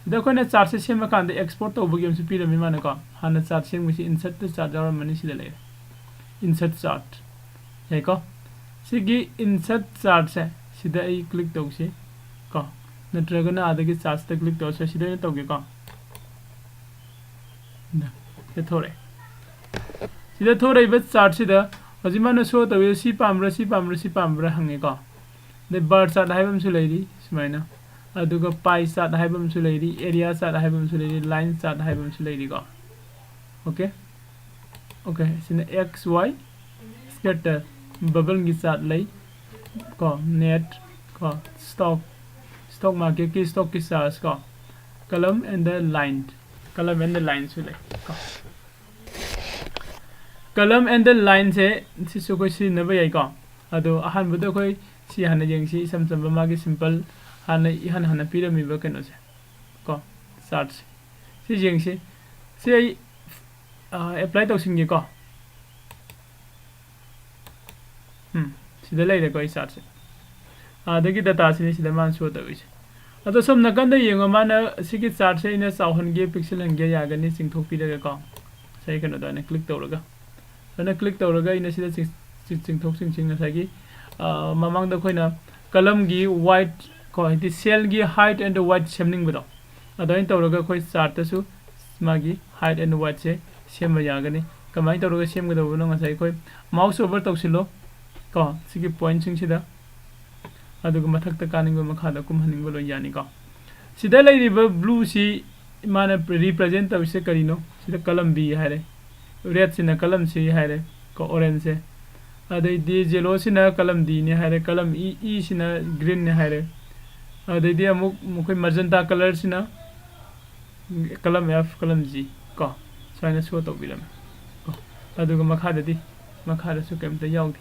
ꯁꯤꯗ ꯑꯩꯈꯣꯏꯅ chart ꯁꯦ ꯁꯦꯝꯃꯀꯥꯟꯗ export ꯇꯧꯕꯒꯤ ꯑꯃꯁꯨ ꯄꯤꯔꯝꯃꯤ ꯃꯥꯅꯀꯣ꯫ ꯍꯥꯟꯅ chart ꯁꯦꯝꯕꯁꯤ insert ꯇ chart ꯌꯥꯎꯔꯝꯃꯅꯤ, ꯁꯤꯗ ꯂꯩꯔꯦ, insert chart꯫ ꯌꯥꯏꯀꯣ? ꯁꯤꯒꯤ insert chart ꯁꯦ ꯁꯤꯗ ꯑꯩ click ꯇꯧꯁꯤ ꯀꯣ, ꯅꯠꯇ꯭ꯔꯒꯅ ꯑꯥꯗꯒꯤ chart ꯇ click ꯇꯧꯔꯁꯨ, ꯁꯤꯗ ꯑꯣꯏꯅ ꯇꯧꯒꯦꯀꯣ꯫ ꯁꯤꯗ ꯊꯣꯔꯛꯑꯦ꯫ ꯁꯤꯗ ꯊꯣꯔꯛꯏꯕ chart ꯁꯤꯗ ꯍꯧꯖꯤꯛ ꯃꯥꯅ show ꯇꯧꯔꯤꯕ ꯁꯤ ꯄꯥꯝꯕ꯭ꯔꯥ, ꯁꯤ ꯄꯥꯝꯕ꯭ꯔꯥ, ꯁꯤ ꯄꯥꯝꯕ꯭ꯔꯥ ꯍꯪꯉꯦꯀꯣ꯫ ꯑꯗꯩ bar chart ꯍꯥꯏꯕ ꯑꯃꯁꯨ ꯂꯩꯔꯤ ꯁꯨꯃꯥꯏꯅ꯫ ꯑꯗꯨꯒ pie chart ꯍꯥꯏꯕ ꯑꯃꯁꯨ ꯂꯩꯔꯤ, area chart ꯍꯥꯏꯕ ꯑꯃꯁꯨ ꯂꯩꯔꯤ, line chart ꯍꯥꯏꯕ ꯑꯃꯁꯨ ꯂꯩꯔꯤꯀꯣ꯫ Okay, okay, ꯁꯤꯅ X Y scatter, bubble ꯒꯤ chart ꯂꯩ ꯀꯣ, net ꯀꯣ, stock, stock market ꯀꯤ stock ꯀꯤ charts ꯀꯣ, column and the line, column and the line ꯁꯨ ꯂꯩ ꯀꯣ꯫ Column and the line ꯁꯦ ꯁꯤꯁꯨ ꯑꯩꯈꯣꯏ ꯁꯤꯖꯤꯟꯅꯕ ꯌꯥꯏꯀꯣ꯫ ꯑꯗꯣ ꯑꯍꯥꯟꯕꯗ ꯑꯩꯈꯣꯏ ꯁꯤ ꯍꯥꯟꯅ ꯌꯦꯡꯁꯤ, ꯏꯁꯝ ꯁꯝꯕ ꯃꯥꯒꯤ simple ꯍꯥꯟꯅ ꯏꯍꯥꯟ ꯍꯥꯟꯅ ꯄꯤꯔꯝꯃꯤꯕ ꯀꯩꯅꯣꯁꯦ ꯀꯣ, chart ꯁꯦ꯫ ꯁꯤ ꯌꯦꯡꯁꯤ꯫ ꯁꯤ ꯑꯩ, ꯑ, apply ꯇꯧꯁꯤꯟꯒꯦꯀꯣ꯫ ꯎꯝ, ꯁꯤꯗ ꯂꯩꯔꯦꯀꯣ ꯑꯩ chart ꯁꯦ꯫ ꯑꯗꯒꯤ data ꯁꯤꯅꯤ ꯁꯤꯗ ꯃꯥꯅ show ꯇꯧꯔꯤꯁꯦ꯫ ꯑꯗꯣ ꯁꯣꯝ ꯅꯥꯀꯟꯗ ꯌꯦꯡꯉꯣ, ꯃꯥꯅ ꯁꯤꯒꯤ chart ꯁꯦ ꯑꯩꯅ ꯆꯥꯎꯍꯟꯒꯦ, ꯄꯤꯛꯁꯤꯜꯍꯟꯒꯦ ꯌꯥꯒꯅꯤ, ꯆꯤꯡꯊꯣꯛꯄꯤꯔꯒꯀꯣ꯫ ꯉꯁꯥꯏ ꯀꯩꯅꯣꯗ ꯑꯩꯅ click ꯇꯧꯔꯒ, ꯑꯗꯨꯅ click ꯇꯧꯔꯒ ꯑꯩꯅ ꯁꯤꯗ ꯆꯤꯡ-, ꯆꯤꯡ-, ꯆꯤꯡꯊꯣꯛ ꯆꯤꯡꯁꯤꯟ ꯉꯁꯥꯏꯒꯤ, ꯑ, ꯃꯃꯥꯡꯗ ꯑꯩꯈꯣꯏꯅ column ꯒꯤ white ꯀꯣ, ꯍꯥꯏꯗꯤ cell ꯒꯤ height and width ꯁꯦꯝꯅꯤꯡꯕꯗꯣ, ꯑꯗꯨꯃꯥꯏꯅ ꯇꯧꯔꯒ ꯑꯩꯈꯣꯏ chart ꯇꯁꯨ ꯃꯥꯒꯤ height and width ꯁꯦ ꯁꯦꯝꯕ ꯌꯥꯒꯅꯤ꯫ ꯀꯃꯥꯏꯅ ꯇꯧꯔꯒ ꯁꯦꯝꯒꯗꯧꯕꯅꯣ? ꯉꯁꯥꯏ ꯑꯩꯈꯣꯏ mouse over ꯇꯧꯁꯤꯜꯂꯣ ꯀꯣ, ꯁꯤꯒꯤ point ꯁꯤꯡꯁꯤꯗ, ꯑꯗꯨꯒ ꯃꯊꯛꯇ ꯀꯥꯅꯤꯡꯕ, ꯃꯈꯥꯗ ꯀꯨꯝꯍꯟꯅꯤꯡꯕ ꯂꯣꯏ ꯌꯥꯅꯤꯀꯣ꯫ ꯁꯤꯗ ꯂꯩꯔꯤꯕ blue ꯁꯤ ꯃꯥꯅ represent ꯇꯧꯔꯤꯁꯦ ꯀꯔꯤꯅꯣ? ꯁꯤꯗ column B ꯍꯥꯏꯔꯦ, red ꯁꯤꯅ column C ꯍꯥꯏꯔꯦ ꯀꯣ, orange ꯁꯦ꯫ ꯑꯗꯩꯗꯤ yellow ꯁꯤꯅ column D ꯅꯤ ꯍꯥꯏꯔꯦ, column E, E ꯁꯤꯅ green ꯅꯤ ꯍꯥꯏꯔꯦ꯫ ꯑꯗꯩꯗꯤ ꯑꯃꯨꯛ ꯃꯈꯣꯏ magenta color ꯁꯤꯅ column F, column G ꯀꯣ, ꯁꯨꯃꯥꯏꯅ show ꯇꯧꯕꯤꯔꯝꯃꯦ ꯀꯣ꯫ ꯑꯗꯨꯒ ꯃꯈꯥꯗꯗꯤ, ꯃꯈꯥꯗꯁꯨ ꯀꯩꯝꯇ ꯌꯥꯎꯗꯦ꯫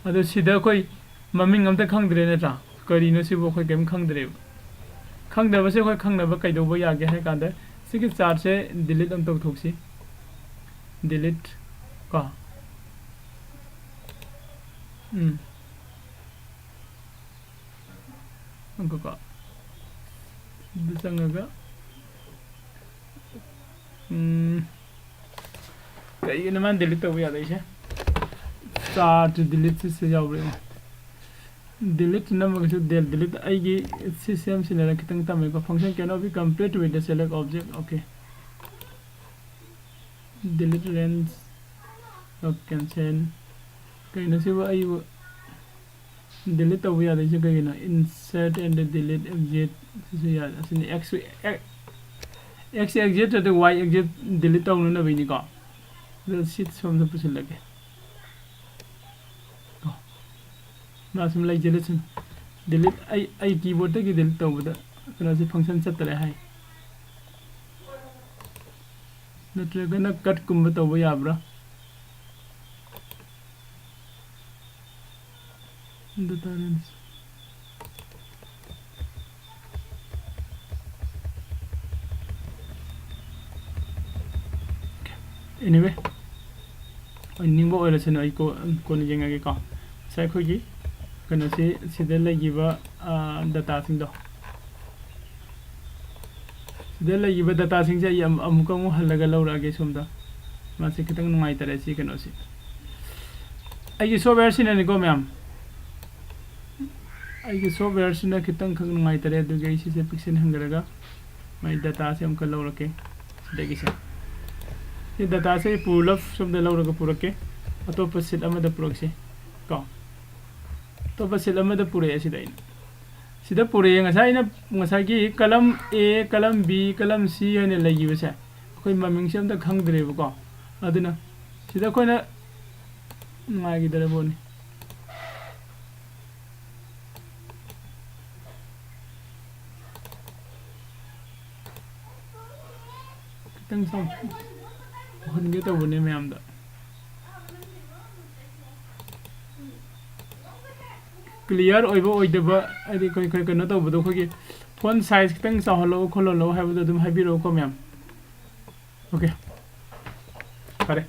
ꯑꯗꯣ ꯁꯤꯗ ꯑꯩꯈꯣꯏ ꯃꯃꯤꯡ ꯑꯝꯇ ꯈꯪꯗ꯭ꯔꯦ ꯅꯠꯇ꯭ꯔꯥ? ꯀꯔꯤꯅꯣ ꯁꯤꯕꯨ ꯑꯩꯈꯣꯏ ꯀꯩꯝ ꯈꯪꯗ꯭ꯔꯦꯕ꯫ ꯈꯪꯗꯕꯁꯦ ꯑꯩꯈꯣꯏ ꯈꯪꯅꯕ ꯀꯩꯗꯧꯕ ꯌꯥꯒꯦ ꯍꯥꯏ ꯀꯥꯟꯗ, ꯁꯤꯒꯤ chart ꯁꯦ delete ꯑꯃ ꯇꯧꯊꯣꯛꯁꯤ꯫ Delete ꯀꯣ꯫ ꯎꯝ꯫ ꯉꯥꯏꯈꯣꯀꯣ꯫ ꯁꯤꯗ ꯆꯪꯉꯒ, ꯎꯝ, ꯀꯩꯒꯤꯅꯣ ꯃꯥꯅ delete ꯇꯧꯕ ꯌꯥꯗꯩꯁꯦ? Chart delete ꯁꯤꯁꯦ ꯌꯥꯎꯕ꯭ꯔꯥ ꯌꯦꯡꯉꯣ꯫ Delete ꯅꯝꯃꯒꯁꯨ del delete, ꯑꯩꯒꯤ system ꯁꯤꯅ ꯈꯤꯇꯪ ꯇꯝꯃꯦꯀꯣ꯫ Function cannot be complete with the select object. Okay. Delete range of cancel. ꯀꯩꯅꯣ ꯁꯤꯕꯨ ꯑꯩꯕꯨ Delete ꯇꯧꯕ ꯌꯥꯗꯣꯏꯁꯦ ꯀꯩꯒꯤꯅꯣ? Insert and delete exit ꯁꯤꯁꯨ ꯌꯥꯗꯦ꯫ ꯑꯁꯤꯅ X, X, X exit ꯅꯠꯇ꯭ꯔꯒ Y exit delete ꯇꯧꯅꯅꯕꯒꯤꯅꯤꯀꯣ꯫ ꯑꯗꯨ sheet ꯁꯣꯝꯗ ꯄꯨꯁꯤꯜꯂꯒꯦ꯫ ꯀꯣ꯫ ꯃꯥ ꯁꯨꯝ ꯂꯩꯖꯔꯁꯅꯨ꯫ Delete, ꯑꯩ, ꯑꯩ keyboardꯇꯒꯤ delete ꯇꯧꯕꯗ ꯀꯩꯅꯣꯁꯦ function ꯆꯠꯇꯔꯦ ꯍꯥꯏ꯫ ꯅꯠꯇ꯭ꯔꯒꯅ cutꯀꯨꯝꯕ ꯇꯧꯕ ꯌꯥꯕ꯭ꯔꯥ? Data range. Anyway, ꯑꯣꯏꯅꯤꯡꯕ ꯑꯣꯏꯔꯁꯅꯨ, ꯑꯩ ꯀꯣ-, ꯀꯣꯟꯅ ꯌꯦꯡꯉꯒꯦꯀꯣ꯫ ꯉꯁꯥꯏ ꯑꯩꯈꯣꯏꯒꯤ ꯀꯩꯅꯣꯁꯤ, ꯁꯤꯗ ꯂꯩꯈꯤꯕ, ꯑꯥ, dataꯁꯤꯡꯗꯣ, ꯁꯤꯗ ꯂꯩꯈꯤꯕ dataꯁꯤꯡꯁꯦ ꯑꯩ ꯑꯃ-, ꯑꯃꯨꯛꯀ ꯑꯃꯨꯛ ꯍꯜꯂꯒ ꯂꯧꯔꯛꯑꯒꯦ ꯁꯣꯝꯗ꯫ ꯃꯥꯁꯦ ꯈꯤꯇꯪ ꯅꯨꯡꯉꯥꯏꯇꯔꯦ ꯁꯤ ꯀꯩꯅꯣꯁꯤ꯫ ꯑꯩꯒꯤ softwareꯁꯤꯅꯅꯤꯀꯣ ꯃꯌꯥꯝ, ꯑꯩꯒꯤ softwareꯁꯤꯅ ꯈꯤꯇꯪꯈꯛ ꯅꯨꯡꯉꯥꯏꯇꯔꯦ, ꯑꯗꯨꯒꯤ ꯑꯩ ꯁꯤꯁꯦ ꯄꯤꯛꯁꯤꯟ ꯍꯟꯈ꯭ꯔꯒ ꯃꯥꯏ dataꯁꯦ ꯑꯃꯨꯛꯀ ꯂꯧꯔꯛꯀꯦ ꯁꯤꯗꯒꯤꯁꯦ꯫ ꯁꯤ dataꯁꯦ ꯑꯩ ꯄꯨꯂꯞ ꯁꯣꯝꯗ ꯂꯧꯔꯒ ꯄꯨꯔꯛꯀꯦ꯫ ꯑꯇꯣꯞꯄ sheet ꯑꯃꯗ ꯄꯨꯔꯛꯁꯤ ꯀꯣ꯫ ꯑꯇꯣꯞꯄ sheet ꯑꯃꯗ ꯄꯨꯔꯛꯑꯦ ꯁꯤꯗ ꯑꯩꯅ꯫ ꯁꯤꯗ ꯄꯨꯔꯛꯑꯦ꯫ ꯉꯁꯥꯏ ꯑꯩꯅ, ꯉꯁꯥꯏꯒꯤ column A, column B, column C ꯍꯥꯏꯅ ꯂꯩꯈꯤꯕꯁꯦ, ꯑꯩꯈꯣꯏ ꯃꯃꯤꯡꯁꯦ ꯑꯝꯇ ꯈꯪꯗ꯭ꯔꯦꯕꯀꯣ꯫ ꯑꯗꯨꯅ ꯁꯤꯗ ꯑꯩꯈꯣꯏꯅ ꯅꯨꯡꯉꯥꯏꯈꯤꯗ꯭ꯔꯕꯣꯅꯤ꯫ ꯈꯤꯇꯪ ꯆꯥꯎ-, ꯎꯍꯟꯒꯦ ꯇꯧꯕꯅꯦ ꯃꯌꯥꯝꯗ꯫ Clear ꯑꯣꯏꯕ ꯑꯣꯏꯗꯕ, ꯍꯥꯏꯗꯤ ꯑꯩꯈꯣꯏ, ꯑꯩꯈꯣꯏ ꯀꯩꯅꯣ ꯇꯧꯕꯗꯣ, ꯑꯩꯈꯣꯏꯒꯤ font size ꯈꯤꯇꯪ ꯆꯥꯎꯍꯜꯂꯛꯑꯣ ꯈꯣꯠꯍꯜꯂꯛꯑꯣ ꯍꯥꯏꯕꯗꯣ ꯑꯗꯨꯝ ꯍꯥꯏꯕꯤꯔꯛꯑꯣꯀꯣ ꯃꯌꯥꯝ꯫ Okay, ꯐꯔꯦ꯫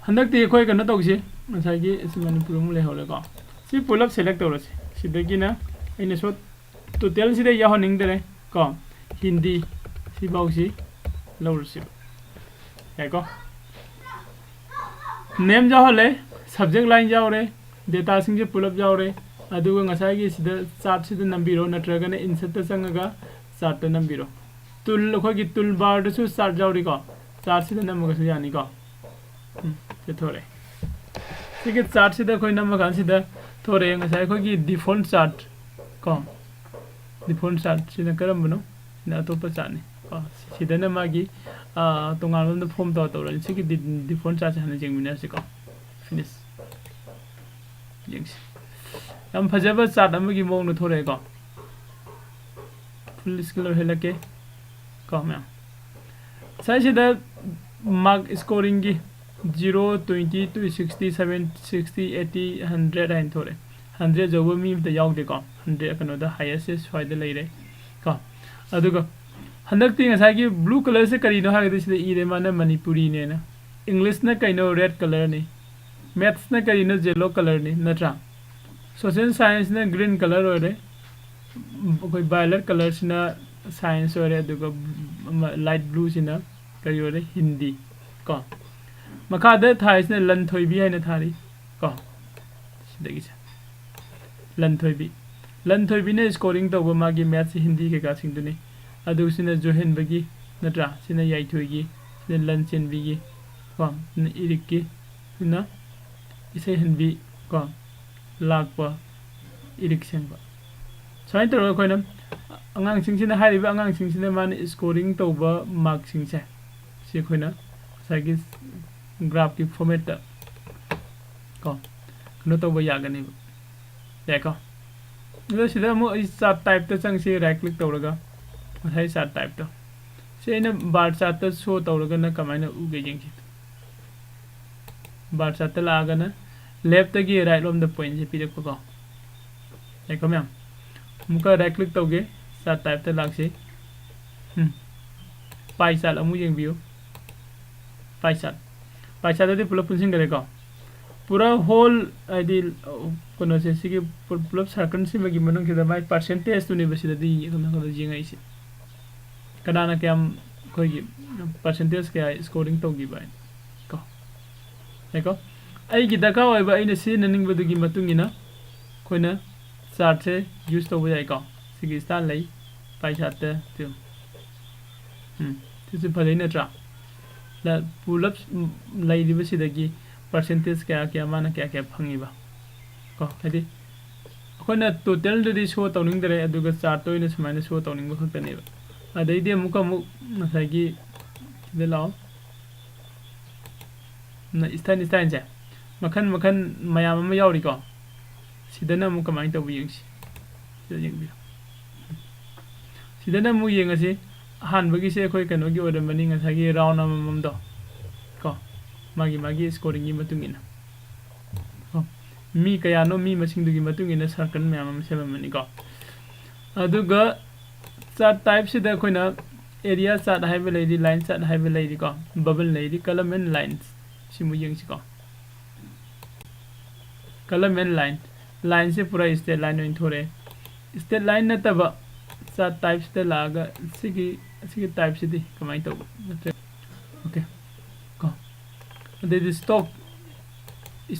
ꯍꯟꯗꯛꯇꯤ ꯑꯩꯈꯣꯏ ꯀꯩꯅꯣ ꯇꯧꯁꯤ, ꯉꯁꯥꯏꯒꯤ ꯁꯤ ꯃꯅꯤꯄꯨꯔ ꯑꯃꯨꯛ ꯂꯩꯍꯧꯔꯦꯀꯣ꯫ ꯁꯤ ꯄꯨꯂꯞ select ꯇꯧꯔꯁꯤ꯫ ꯁꯤꯗꯒꯤꯅ ꯑꯩꯅ ꯁꯣ-, totalꯁꯤꯗ ꯌꯥꯎꯍꯟꯅꯤꯡꯗꯔꯦ ꯀꯣ꯫ ꯍꯤꯟꯗꯤ ꯁꯤꯐꯥꯎꯁꯤ ꯂꯧꯔꯁꯤꯕ꯫ ꯌꯥꯏꯀꯣ? Name ꯌꯥꯎꯍꯜꯂꯦ, subject line ꯌꯥꯎꯔꯦ, dataꯁꯤꯡꯁꯦ ꯄꯨꯂꯞ ꯌꯥꯎꯔꯦ꯫ ꯑꯗꯨꯒ ꯉꯁꯥꯏꯒꯤ ꯁꯤꯗ chartꯁꯤꯗ ꯅꯝꯕꯤꯔꯣ, ꯅꯠꯇ꯭ꯔꯒꯅ insertꯇ ꯆꯪꯉꯒ chartꯇ ꯅꯝꯕꯤꯔꯣ꯫ Tool, ꯑꯩꯈꯣꯏꯒꯤ tool barꯗꯁꯨ chart ꯌꯥꯎꯔꯤꯀꯣ, chartꯁꯤꯗ ꯅꯝꯃꯒꯁꯨ ꯌꯥꯅꯤꯀꯣ꯫ ꯎꯝ, ꯁꯤ ꯊꯣꯔꯛꯑꯦ꯫ ꯁꯤꯒꯤ chartꯁꯤꯗ ꯑꯩꯈꯣꯏ ꯅꯝꯃꯀꯥꯟꯁꯤꯗ ꯊꯣꯔꯛꯑꯦ ꯉꯁꯥꯏ ꯑꯩꯈꯣꯏꯒꯤ default chart ꯀꯣ꯫ Default chart ꯁꯤꯅ ꯀꯔꯝꯕꯅꯣ? ꯁꯤꯅ ꯑꯇꯣꯞꯄ chart ꯅꯤ ꯀꯣ꯫ ꯁꯤꯗꯅ ꯃꯥꯒꯤ, ꯑꯥ, ꯇꯣꯉꯥꯟꯕ ꯑꯃꯗ form ꯇꯧꯔ ꯇꯧꯔꯅꯤ꯫ ꯁꯤꯒꯤ ꯗꯤ-, default chart ꯁꯦ ꯍꯥꯟꯅ ꯌꯦꯡꯃꯤꯟꯅꯔꯁꯤꯀꯣ꯫ Finish꯫ ꯌꯦꯡꯁꯤ꯫ ꯌꯥꯝ ꯐꯖꯕ chart ꯑꯃꯒꯤ ꯃꯑꯣꯡꯗ ꯊꯣꯔꯛꯑꯦꯀꯣ꯫ Full screen ꯑꯣꯏꯍꯜꯂꯛꯀꯦ ꯀꯣ ꯃꯌꯥꯝ꯫ ꯉꯁꯥꯏꯁꯤꯗ mark scoring ꯒꯤ zero, twenty, two sixty, seven sixty, eighty, hundred ꯍꯥꯏꯅ ꯊꯣꯔꯛꯑꯦ꯫ Hundred ꯌꯧꯕ ꯃꯤ ꯑꯝꯇ ꯌꯥꯎꯗꯦꯀꯣ꯫ Hundred ꯀꯩꯅꯣꯗ highest ꯁ꯭ꯋꯥꯏꯗ ꯂꯩꯔꯦ ꯀꯣ꯫ ꯑꯗꯨꯒ ꯍꯟꯗꯛꯇꯤ ꯉꯁꯥꯏꯒꯤ blue colour ꯁꯦ ꯀꯔꯤꯅꯣ ꯍꯥꯏꯔꯒꯗꯤ ꯁꯤꯗ ꯏꯔꯦ ꯃꯥꯅ ꯃꯅꯤꯄꯨꯔꯤꯅꯦꯅ꯫ English ꯅ ꯀꯩꯅꯣ? Red colour ꯅꯤ꯫ Maths ꯅ ꯀꯔꯤꯅꯣ? Yellow colour ꯅꯤ ꯅꯠꯇ꯭ꯔꯥ? Social Science ꯅ green colour ꯑꯣꯏꯔꯦ꯫ ꯑꯩꯈꯣꯏ violet colour ꯁꯤꯅ science ꯑꯣꯏꯔꯦ, ꯑꯗꯨꯒ ꯑꯃ light blue ꯁꯤꯅ ꯀꯔꯤ ꯑꯣꯏꯔꯦ? ꯍꯤꯟꯗꯤ ꯀꯣ꯫ ꯃꯈꯥꯗ ꯊꯥꯔꯤꯁꯤꯅ ꯂꯟꯊꯣꯏꯕꯤ ꯍꯥꯏꯅ ꯊꯥꯔꯤ ꯀꯣ꯫ ꯁꯤꯗꯒꯤꯁꯦ ꯂꯟꯊꯣꯏꯕꯤ꯫ ꯂꯟꯊꯣꯏꯕꯤꯅ scoring ꯇꯧꯕ ꯃꯥꯒꯤ maths, ꯍꯤꯟꯗꯤ ꯀꯩꯀꯥꯁꯤꯡꯗꯨꯅꯤ꯫ ꯑꯗꯨ ꯁꯤꯅ ꯖꯣꯍꯦꯟꯕꯒꯤ ꯅꯠꯇ꯭ꯔꯥ? ꯁꯤꯅ ꯌꯥꯏꯊꯣꯏꯒꯤ, ꯁꯤꯅ ꯂꯟꯆꯦꯟꯕꯤꯒꯤ ꯀꯣ, ꯁꯤꯅ ꯏꯔꯤꯛꯀꯤ, ꯁꯤꯅ ꯏꯁꯩꯍꯟꯕꯤ ꯀꯣ, ꯂꯥꯛꯄ, ꯏꯔꯤꯛ ꯁꯦꯡꯕ꯫ ꯁꯨꯃꯥꯏꯅ ꯇꯧꯔꯒ ꯑꯩꯈꯣꯏꯅ ꯑꯉꯥꯡꯁꯤꯡꯁꯤꯅ, ꯍꯥꯏꯔꯤꯕ ꯑꯉꯥꯡꯁꯤꯡꯁꯤꯅ ꯃꯥꯅ scoring ꯇꯧꯕ mark ꯁꯤꯡꯁꯦ ꯁꯤ ꯑꯩꯈꯣꯏꯅ ꯉꯁꯥꯏꯒꯤ graph ꯀꯤ format ꯇ ꯀꯣ ꯀꯩꯅꯣ ꯇꯧꯕ ꯌꯥꯒꯅꯦꯕ꯫ ꯌꯥꯏꯀꯣ? ꯑꯗꯣ ꯁꯤꯗ ꯑꯃꯨꯛ ꯑꯩ chart type ꯇ ꯆꯪꯁꯤ, right click ꯇꯧꯔꯒ ꯉꯁꯥꯏ chart type ꯇꯣ꯫ ꯁꯤ ꯑꯩꯅ bar chart ꯇ show ꯇꯧꯔꯒꯅ ꯀꯃꯥꯏꯅ ꯎꯒꯦ ꯌꯦꯡꯁꯤ꯫ Bar chart ꯇ ꯂꯥꯛꯑꯒꯅ left ꯇꯒꯤ right ꯂꯣꯝꯗ point ꯁꯦ ꯄꯤꯔꯛꯄꯀꯣ꯫ ꯌꯥꯏꯀꯣ ꯃꯌꯥꯝ? ꯑꯃꯨꯛꯀ right click ꯇꯧꯒꯦ, chart type ꯇ ꯂꯥꯛꯁꯤ꯫ ꯎꯝ꯫ Pie chart ꯑꯃꯨꯛ ꯌꯦꯡꯕꯤꯌꯨ꯫ Pie chart꯫ Pie chart ꯇꯗꯤ ꯄꯨꯂꯞ ꯄꯨꯟꯁꯤꯟꯈ꯭ꯔꯦꯀꯣ꯫ ꯄꯨꯔꯥ whole ꯍꯥꯏꯗꯤ, ꯑ, ꯀꯩꯅꯣꯁꯦ, ꯁꯤꯒꯤ ꯄꯨ-, ꯄꯨꯂꯞ circle ꯁꯤꯃꯒꯤ ꯃꯅꯨꯡꯁꯤꯗ ꯃꯥꯏ percentage ꯇꯨꯅꯦꯕ ꯁꯤꯗꯗꯤ ꯀꯩꯅꯣ, ꯀꯩꯅꯣ ꯌꯦꯡꯉꯛꯏꯁꯦ꯫ ꯀꯅꯥꯅ ꯀꯌꯥꯝ ꯑꯩꯈꯣꯏꯒꯤ percentage ꯀꯌꯥ scoring ꯇꯧꯈꯤꯕ ꯍꯥꯏꯅ ꯀꯣ꯫ ꯌꯥꯏꯀꯣ? ꯑꯩꯒꯤ ꯗꯔꯀꯥꯔ ꯑꯣꯏꯕ ꯑꯩꯅ ꯁꯤꯖꯤꯟꯅꯅꯤꯡꯕꯗꯨꯒꯤ ꯃꯇꯨꯡ ꯏꯟꯅ ꯑꯩꯈꯣꯏꯅ chart ꯁꯦ use ꯇꯧꯕ ꯌꯥꯏꯀꯣ꯫ ꯁꯤꯒꯤ style ꯂꯩ, pie chart ꯇ ꯁꯤ꯫ ꯎꯝ, ꯁꯤꯁꯨ ꯐꯖꯩ ꯅꯠꯇ꯭ꯔꯥ? ꯂ-, ꯄꯨꯂꯞ, ꯎꯝ, ꯂꯩꯔꯤꯕꯁꯤꯗꯒꯤ percentage ꯀꯌꯥ ꯀꯌꯥ ꯃꯥꯅ ꯀꯌꯥ ꯀꯌꯥ ꯐꯪꯉꯤꯕ? ꯀꯣ, ꯍꯥꯏꯗꯤ ꯑꯩꯈꯣꯏꯅ ꯇꯣꯇꯦꯜꯗꯨꯗꯤ ꯁꯣ ꯇꯧꯅꯤꯡꯗ꯭ꯔꯦ, ꯑꯗꯨꯒ ꯆꯥꯔꯠꯇ ꯑꯣꯏꯅ ꯁꯨꯃꯥꯏꯅ ꯁꯣ ꯇꯧꯅꯤꯡꯕ ꯈꯛꯇꯅꯦꯕ꯫ ꯑꯗꯩꯗꯤ ꯑꯃꯨꯛꯀ ꯑꯃꯨꯛ ꯉꯁꯥꯏꯒꯤ ꯁꯤꯗ ꯂꯥꯛꯑꯣ, ꯏꯁꯇꯥꯏꯜ ꯏꯁꯇꯥꯏꯜꯁꯦ ꯃꯈꯟ ꯃꯈꯟ ꯃꯌꯥꯝ ꯑꯃ ꯌꯥꯎꯔꯤꯀꯣ꯫ ꯁꯤꯗꯅ ꯑꯃꯨꯛ ꯀꯃꯥꯏꯅ ꯇꯧꯕ ꯌꯦꯡꯁꯤ꯫ ꯁꯤꯗ ꯌꯦꯡꯕꯤꯌꯨ꯫ ꯁꯤꯗꯅ ꯑꯃꯨꯛ ꯌꯦꯡꯉꯁꯤ꯫ ꯑꯍꯥꯟꯕꯒꯤꯁꯦ ꯑꯩꯈꯣꯏ ꯀꯩꯅꯣꯒꯤ ꯑꯣꯏꯔꯝꯕꯅꯤ, ꯉꯁꯥꯏꯒꯤ ꯔꯥꯎꯟ ꯑꯃꯃꯝꯗꯣ ꯀꯣ, ꯃꯥꯒꯤ ꯃꯥꯒꯤ ꯁ꯭ꯀꯣꯔꯤꯡꯒꯤ ꯃꯇꯨꯡ ꯏꯟꯅ ꯀꯣ, ꯃꯤ ꯀꯌꯥꯅꯣ, ꯃꯤ ꯃꯁꯤꯡꯗꯨꯒꯤ ꯃꯇꯨꯡ ꯏꯟꯅ ꯁꯔꯀꯜ ꯃꯌꯥꯝ ꯑꯃ ꯁꯦꯝꯃꯝꯃꯅꯤꯀꯣ꯫ ꯑꯗꯨꯒ ꯆꯥꯔꯠ ꯇꯥꯏꯞꯁꯤꯗ ꯑꯩꯈꯣꯏꯅ ꯑꯦꯔꯤꯌꯥ ꯆꯥꯔꯠ ꯍꯥꯏꯕ ꯂꯩꯔꯤ, ꯂꯥꯏꯟ ꯆꯥꯔꯠ ꯍꯥꯏꯕ ꯂꯩꯔꯤꯀꯣ, ꯕꯕꯜ ꯂꯩꯔꯤ, ꯀꯂꯝ ꯑꯦꯟ ꯂꯥꯏꯟꯁ꯫ ꯁꯤꯃꯨꯛ ꯌꯦꯡꯁꯤꯀꯣ꯫ ꯀꯂꯝ ꯑꯦꯟ ꯂꯥꯏꯟ, ꯂꯥꯏꯟꯁꯦ ꯄꯨꯔꯥ ꯏꯁꯇ꯭ꯔꯦꯠ ꯂꯥꯏꯟ ꯑꯣꯏꯅ ꯊꯣꯔꯛꯑꯦ꯫ ꯏꯁꯇ꯭ꯔꯦꯠ ꯂꯥꯏꯟ ꯅꯠꯇꯕ ꯆꯥꯔꯠ ꯇꯥꯏꯞꯁꯤꯗ ꯂꯥꯛꯑꯒ ꯁꯤꯒꯤ, ꯁꯤꯒꯤ ꯇꯥꯏꯞꯁꯤꯗꯤ ꯀꯃꯥꯏꯅ ꯇꯧꯕ? ꯅꯠꯇ꯭ꯔꯦ꯫ ꯑꯣꯀꯦ ꯀꯣ꯫ ꯑꯗꯩꯗꯤ ꯁ꯭ꯇꯣꯛ,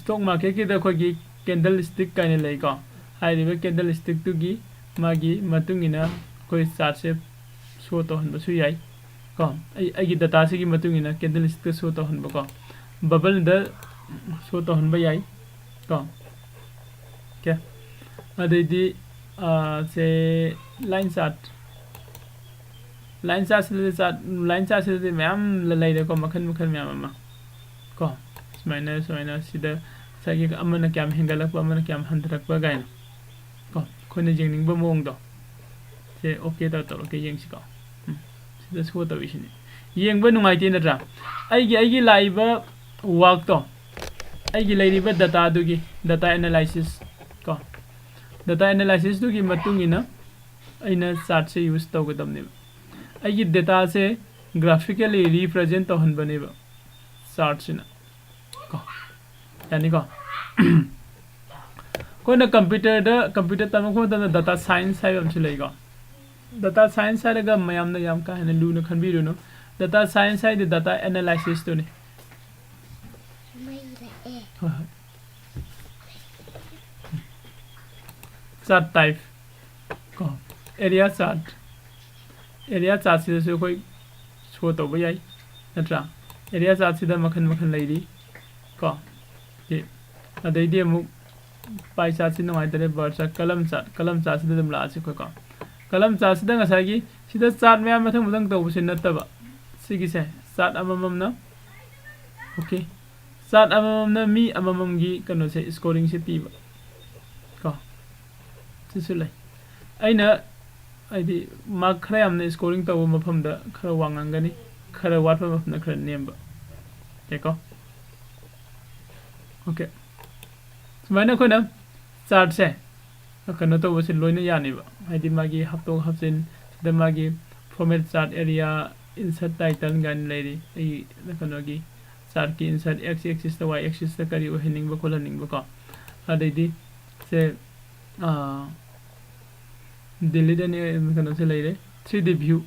ꯁ꯭ꯇꯣꯛ ꯃꯥꯔꯀꯦꯠꯀꯤꯗ ꯑꯩꯈꯣꯏꯒꯤ ꯀꯦꯟꯗꯜ ꯁ꯭ꯇꯤꯛ ꯀꯥꯏꯅ ꯂꯩꯀꯣ꯫ ꯍꯥꯏꯔꯤꯕ ꯀꯦꯟꯗꯜ ꯁ꯭ꯇꯤꯛꯇꯨꯒꯤ ꯃꯥꯒꯤ ꯃꯇꯨꯡ ꯏꯟꯅ ꯑꯩꯈꯣꯏ ꯆꯥꯔꯠꯁꯦ ꯁꯣ ꯇꯧꯍꯟꯕꯁꯨ ꯌꯥꯏ ꯀꯣ꯫ ꯑꯩ, ꯑꯩꯒꯤ ꯗꯇꯥꯁꯤꯒꯤ ꯃꯇꯨꯡ ꯏꯟꯅ ꯀꯦꯟꯗꯜ ꯁ꯭ꯇꯤꯛꯇ ꯁꯣ ꯇꯧꯍꯟꯕꯀꯣ, ꯕꯕꯜꯗ ꯁꯣ ꯇꯧꯍꯟꯕ ꯌꯥꯏ ꯀꯣ꯫ ꯑꯣꯀꯦ꯫ ꯑꯗꯩꯗꯤ, ꯑꯥ, ꯁꯦ, ꯂꯥꯏꯟ ꯆꯥꯔꯠ, ꯂꯥꯏꯟ ꯆꯥꯔꯠꯁꯤꯗꯗꯤ ꯆꯥꯔꯠ, ꯂꯥꯏꯟ ꯆꯥꯔꯠꯁꯤꯗꯗꯤ ꯃꯌꯥꯝ ꯂ-, ꯂꯩꯔꯦꯀꯣ, ꯃꯈꯜ ꯃꯈꯜ ꯃꯌꯥꯝ ꯑꯃ ꯀꯣ꯫ ꯁꯨꯃꯥꯏꯅ, ꯁꯨꯃꯥꯏꯅ ꯁꯤꯗ ꯉꯁꯥꯏꯒꯤ ꯑꯃꯅ ꯀꯌꯥꯝ ꯍꯦꯟꯒꯠꯂꯛꯄ, ꯑꯃꯅ ꯀꯌꯥꯝ ꯍꯟꯊꯔꯛꯄ ꯀꯥꯏꯅ ꯀꯣ, ꯑꯩꯈꯣꯏꯅ ꯌꯦꯡꯅꯤꯡꯕ ꯃꯑꯣꯡꯗꯣ꯫ ꯁꯦ, ꯑꯣꯀꯦ ꯇꯧꯔ ꯇꯧꯔꯒꯦ, ꯌꯦꯡꯁꯤꯀꯣ꯫ ꯎꯝ, ꯁꯤꯗ ꯁꯣ ꯇꯧꯔꯤꯁꯤꯅꯤ꯫ ꯌꯦꯡꯕ ꯅꯨꯡꯉꯥꯏꯇꯦ ꯅꯠꯇ꯭ꯔꯥ? ꯑꯩꯒꯤ, ꯑꯩꯒꯤ ꯂꯥꯛꯏꯕ ꯋꯥꯔꯛꯇꯣ, ꯑꯩꯒꯤ ꯂꯩꯔꯤꯕ ꯗꯇꯥꯗꯨꯒꯤ, ꯗꯇꯥ ꯑꯦꯅꯥꯂꯥꯏꯁꯤꯁ ꯀꯣ, ꯗꯇꯥ ꯑꯦꯅꯥꯂꯥꯏꯁꯤꯁꯇꯨꯒꯤ ꯃꯇꯨꯡ ꯏꯟꯅ ꯑꯩꯅ ꯆꯥꯔꯠꯁꯦ ꯌꯨꯁ ꯇꯧꯒꯗꯕꯅꯦꯕ꯫ ꯑꯩꯒꯤ ꯗꯇꯥꯁꯦ ꯒ꯭ꯔꯥꯐꯤꯀꯦꯜꯂꯤ ꯔꯤꯄ꯭ꯔꯖꯦꯟ ꯇꯧꯍꯟꯕꯅꯦꯕ ꯆꯥꯔꯠꯁꯤꯅ ꯀꯣ꯫ ꯌꯥꯅꯤꯀꯣ? ꯑꯩꯈꯣꯏꯅ ꯀꯝꯄ꯭ꯌꯨꯇꯔꯗ, ꯀꯝꯄ꯭ꯌꯨꯇꯔ ꯇꯝꯃꯛꯄ ꯃꯇꯝꯗ ꯗꯇꯥ ꯁꯥꯏꯟꯁ ꯍꯥꯏꯕ ꯑꯃꯁꯨ ꯂꯩꯀꯣ꯫ ꯗꯇꯥ ꯁꯥꯏꯟꯁ ꯍꯥꯏꯔꯒ ꯃꯌꯥꯝꯅ ꯌꯥꯝ ꯀꯥ ꯍꯦꯟꯅ ꯂꯨꯅ ꯈꯟꯕꯤꯔꯨꯅꯨ꯫ ꯗꯇꯥ ꯁꯥꯏꯟꯁ ꯍꯥꯏꯗꯤ ꯗꯇꯥ ꯑꯦꯅꯥꯂꯥꯏꯁꯤꯁꯇꯨꯅꯤ꯫ ꯃꯩ ꯂꯥꯛꯑꯦ꯫ ꯍꯣꯏ, ꯍꯣꯏ꯫ ꯆꯥꯔꯠ ꯇꯥꯏꯞ ꯀꯣ, ꯑꯦꯔꯤꯌꯥ ꯆꯥꯔꯠ, ꯑꯦꯔꯤꯌꯥ ꯆꯥꯔꯠꯁꯤꯗꯁꯨ ꯑꯩꯈꯣꯏ ꯁꯣ ꯇꯧꯕ ꯌꯥꯏ, ꯅꯠꯇ꯭ꯔꯥ? ꯑꯦꯔꯤꯌꯥ ꯆꯥꯔꯠꯁꯤꯗ ꯃꯈꯜ ꯃꯈꯜ ꯂꯩꯔꯤ ꯀꯣ꯫ ꯁꯤ, ꯑꯗꯩꯗꯤ ꯑꯃꯨꯛ Pie chart ꯁꯤ ꯅꯨꯡꯉꯥꯏꯇꯔꯦ, bar chart, column chart, column chart ꯁꯤꯗ ꯑꯗꯨꯝ ꯂꯥꯛꯑꯁꯤ ꯑꯩꯈꯣꯏꯀꯣ꯫ Column chart ꯁꯤꯗ ꯉꯁꯥꯏꯒꯤ ꯁꯤꯗ chart ꯃꯌꯥꯝ ꯃꯊꯪ ꯃꯊꯪ ꯇꯧꯕꯁꯤ ꯅꯠꯇꯕ, ꯁꯤꯒꯤꯁꯦ chart ꯑꯃꯃꯝꯅ, okay, chart ꯑꯃꯃꯝꯅ ꯃꯤ ꯑꯃꯃꯝꯒꯤ ꯀꯩꯅꯣꯁꯦ, scoring ꯁꯦ ꯄꯤꯕ ꯀꯣ꯫ ꯁꯤꯁꯨ ꯂꯩ꯫ ꯑꯩꯅ ꯍꯥꯏꯗꯤ mark ꯈꯔ ꯌꯥꯝꯅ scoring ꯇꯧꯕ ꯃꯐꯝꯗ ꯈꯔ ꯋꯥꯡꯉꯝꯒꯅꯤ, ꯈꯔ ꯋꯥꯠꯄ ꯃꯐꯝꯗ ꯈꯔ ꯅꯦꯝꯕ꯫ Okay ꯀꯣ? Okay꯫ ꯁꯨꯃꯥꯏꯅ ꯑꯩꯈꯣꯏꯅ chart ꯁꯦ ꯀꯩꯅꯣ ꯇꯧꯕꯁꯦ ꯂꯣꯏꯅ ꯌꯥꯅꯤꯕ꯫ ꯍꯥꯏꯗꯤ ꯃꯥꯒꯤ ꯍꯥꯞꯇꯣꯛ ꯍꯥꯞꯆꯤꯟ, ꯁꯤꯗ ꯃꯥꯒꯤ format chart area, insert title ꯀꯥꯏꯅ ꯂꯩꯔꯤ꯫ ꯑꯩ ꯀꯩꯅꯣꯒꯤ chart ꯀꯤ insert x axis ꯇ, y axis ꯇ ꯀꯔꯤ ꯑꯣꯏꯍꯟꯅꯤꯡꯕ ꯈꯣꯠꯍꯟꯅꯤꯡꯕ ꯀꯣ꯫ ꯑꯗꯩꯗꯤ ꯁꯦ, ꯑꯥ, delete ꯑꯅꯤ ꯀꯩꯅꯣꯁꯦ ꯂꯩꯔꯦ꯫ Three D view꯫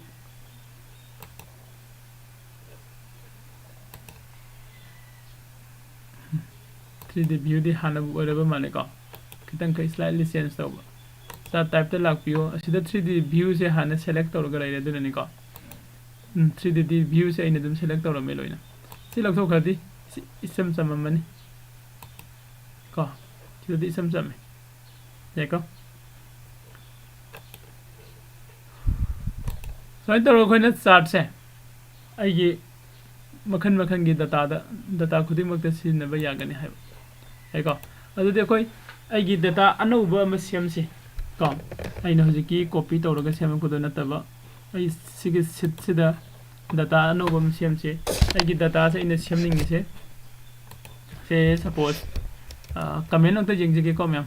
Three D view ꯗꯤ ꯍꯥꯟꯅꯕꯨ ꯑꯣꯏꯔꯕ ꯃꯥꯜꯂꯦꯀꯣ꯫ ꯈꯤꯇꯪꯈꯛ slightly change ꯇꯧꯕ꯫ Chart type ꯇ ꯂꯥꯛꯄꯤꯌꯣ꯫ ꯑꯁꯤꯗ three D view ꯁꯦ ꯍꯥꯟꯅ select ꯇꯧꯔꯒ ꯂꯩꯔꯦ, ꯑꯗꯨꯅꯅꯤꯀꯣ꯫ ꯎꯝ, three D view ꯁꯦ ꯑꯩꯅ ꯑꯗꯨꯝ select ꯇꯧꯔꯝꯃꯦ ꯂꯣꯏꯅ꯫ ꯁꯤ ꯂꯧꯊꯣꯛꯈ꯭ꯔꯗꯤ ꯁꯤ ꯏꯆꯝ ꯆꯝꯃꯝꯃꯅꯤ ꯀꯣ꯫ ꯁꯤꯗꯗꯤ ꯏꯆꯝ ꯆꯝꯃꯦ꯫ ꯌꯥꯏꯀꯣ? ꯁꯨꯃꯥꯏꯅ ꯇꯧꯔꯒ ꯑꯩꯈꯣꯏꯅ chart ꯁꯦ ꯑꯩꯒꯤ ꯃꯈꯜ ꯃꯈꯜꯒꯤ data ꯗ, data ꯈꯨꯗꯤꯡꯃꯛꯇ ꯁꯤꯖꯤꯟꯅꯕ ꯌꯥꯒꯅꯤ ꯍꯥꯏꯕ꯫ ꯌꯥꯏꯀꯣ? ꯑꯗꯨꯗꯤ ꯑꯩꯈꯣꯏ ꯑꯩꯒꯤ data ꯑꯅꯧꯕ ꯑꯃ ꯁꯦꯝꯁꯤ ꯀꯣ꯫ ꯑꯩꯅ ꯍꯧꯖꯤꯛꯀꯤ copy ꯇꯧꯔꯒ ꯁꯦꯝꯃꯛꯄꯗꯣ ꯅꯠꯇꯕ, ꯑꯩ ꯁꯤꯒꯤ sheet ꯁꯤꯗ data ꯑꯅꯧꯕ ꯑꯃ ꯁꯦꯝꯁꯤ꯫ ꯑꯩꯒꯤ data ꯁꯦ ꯑꯩꯅ ꯁꯦꯝꯅꯤꯡꯉꯤꯁꯦ, ꯁꯦ suppose, ꯑ, comment ꯑꯝꯇ ꯌꯦꯡꯖꯒꯦꯀꯣ ꯃꯌꯥꯝ꯫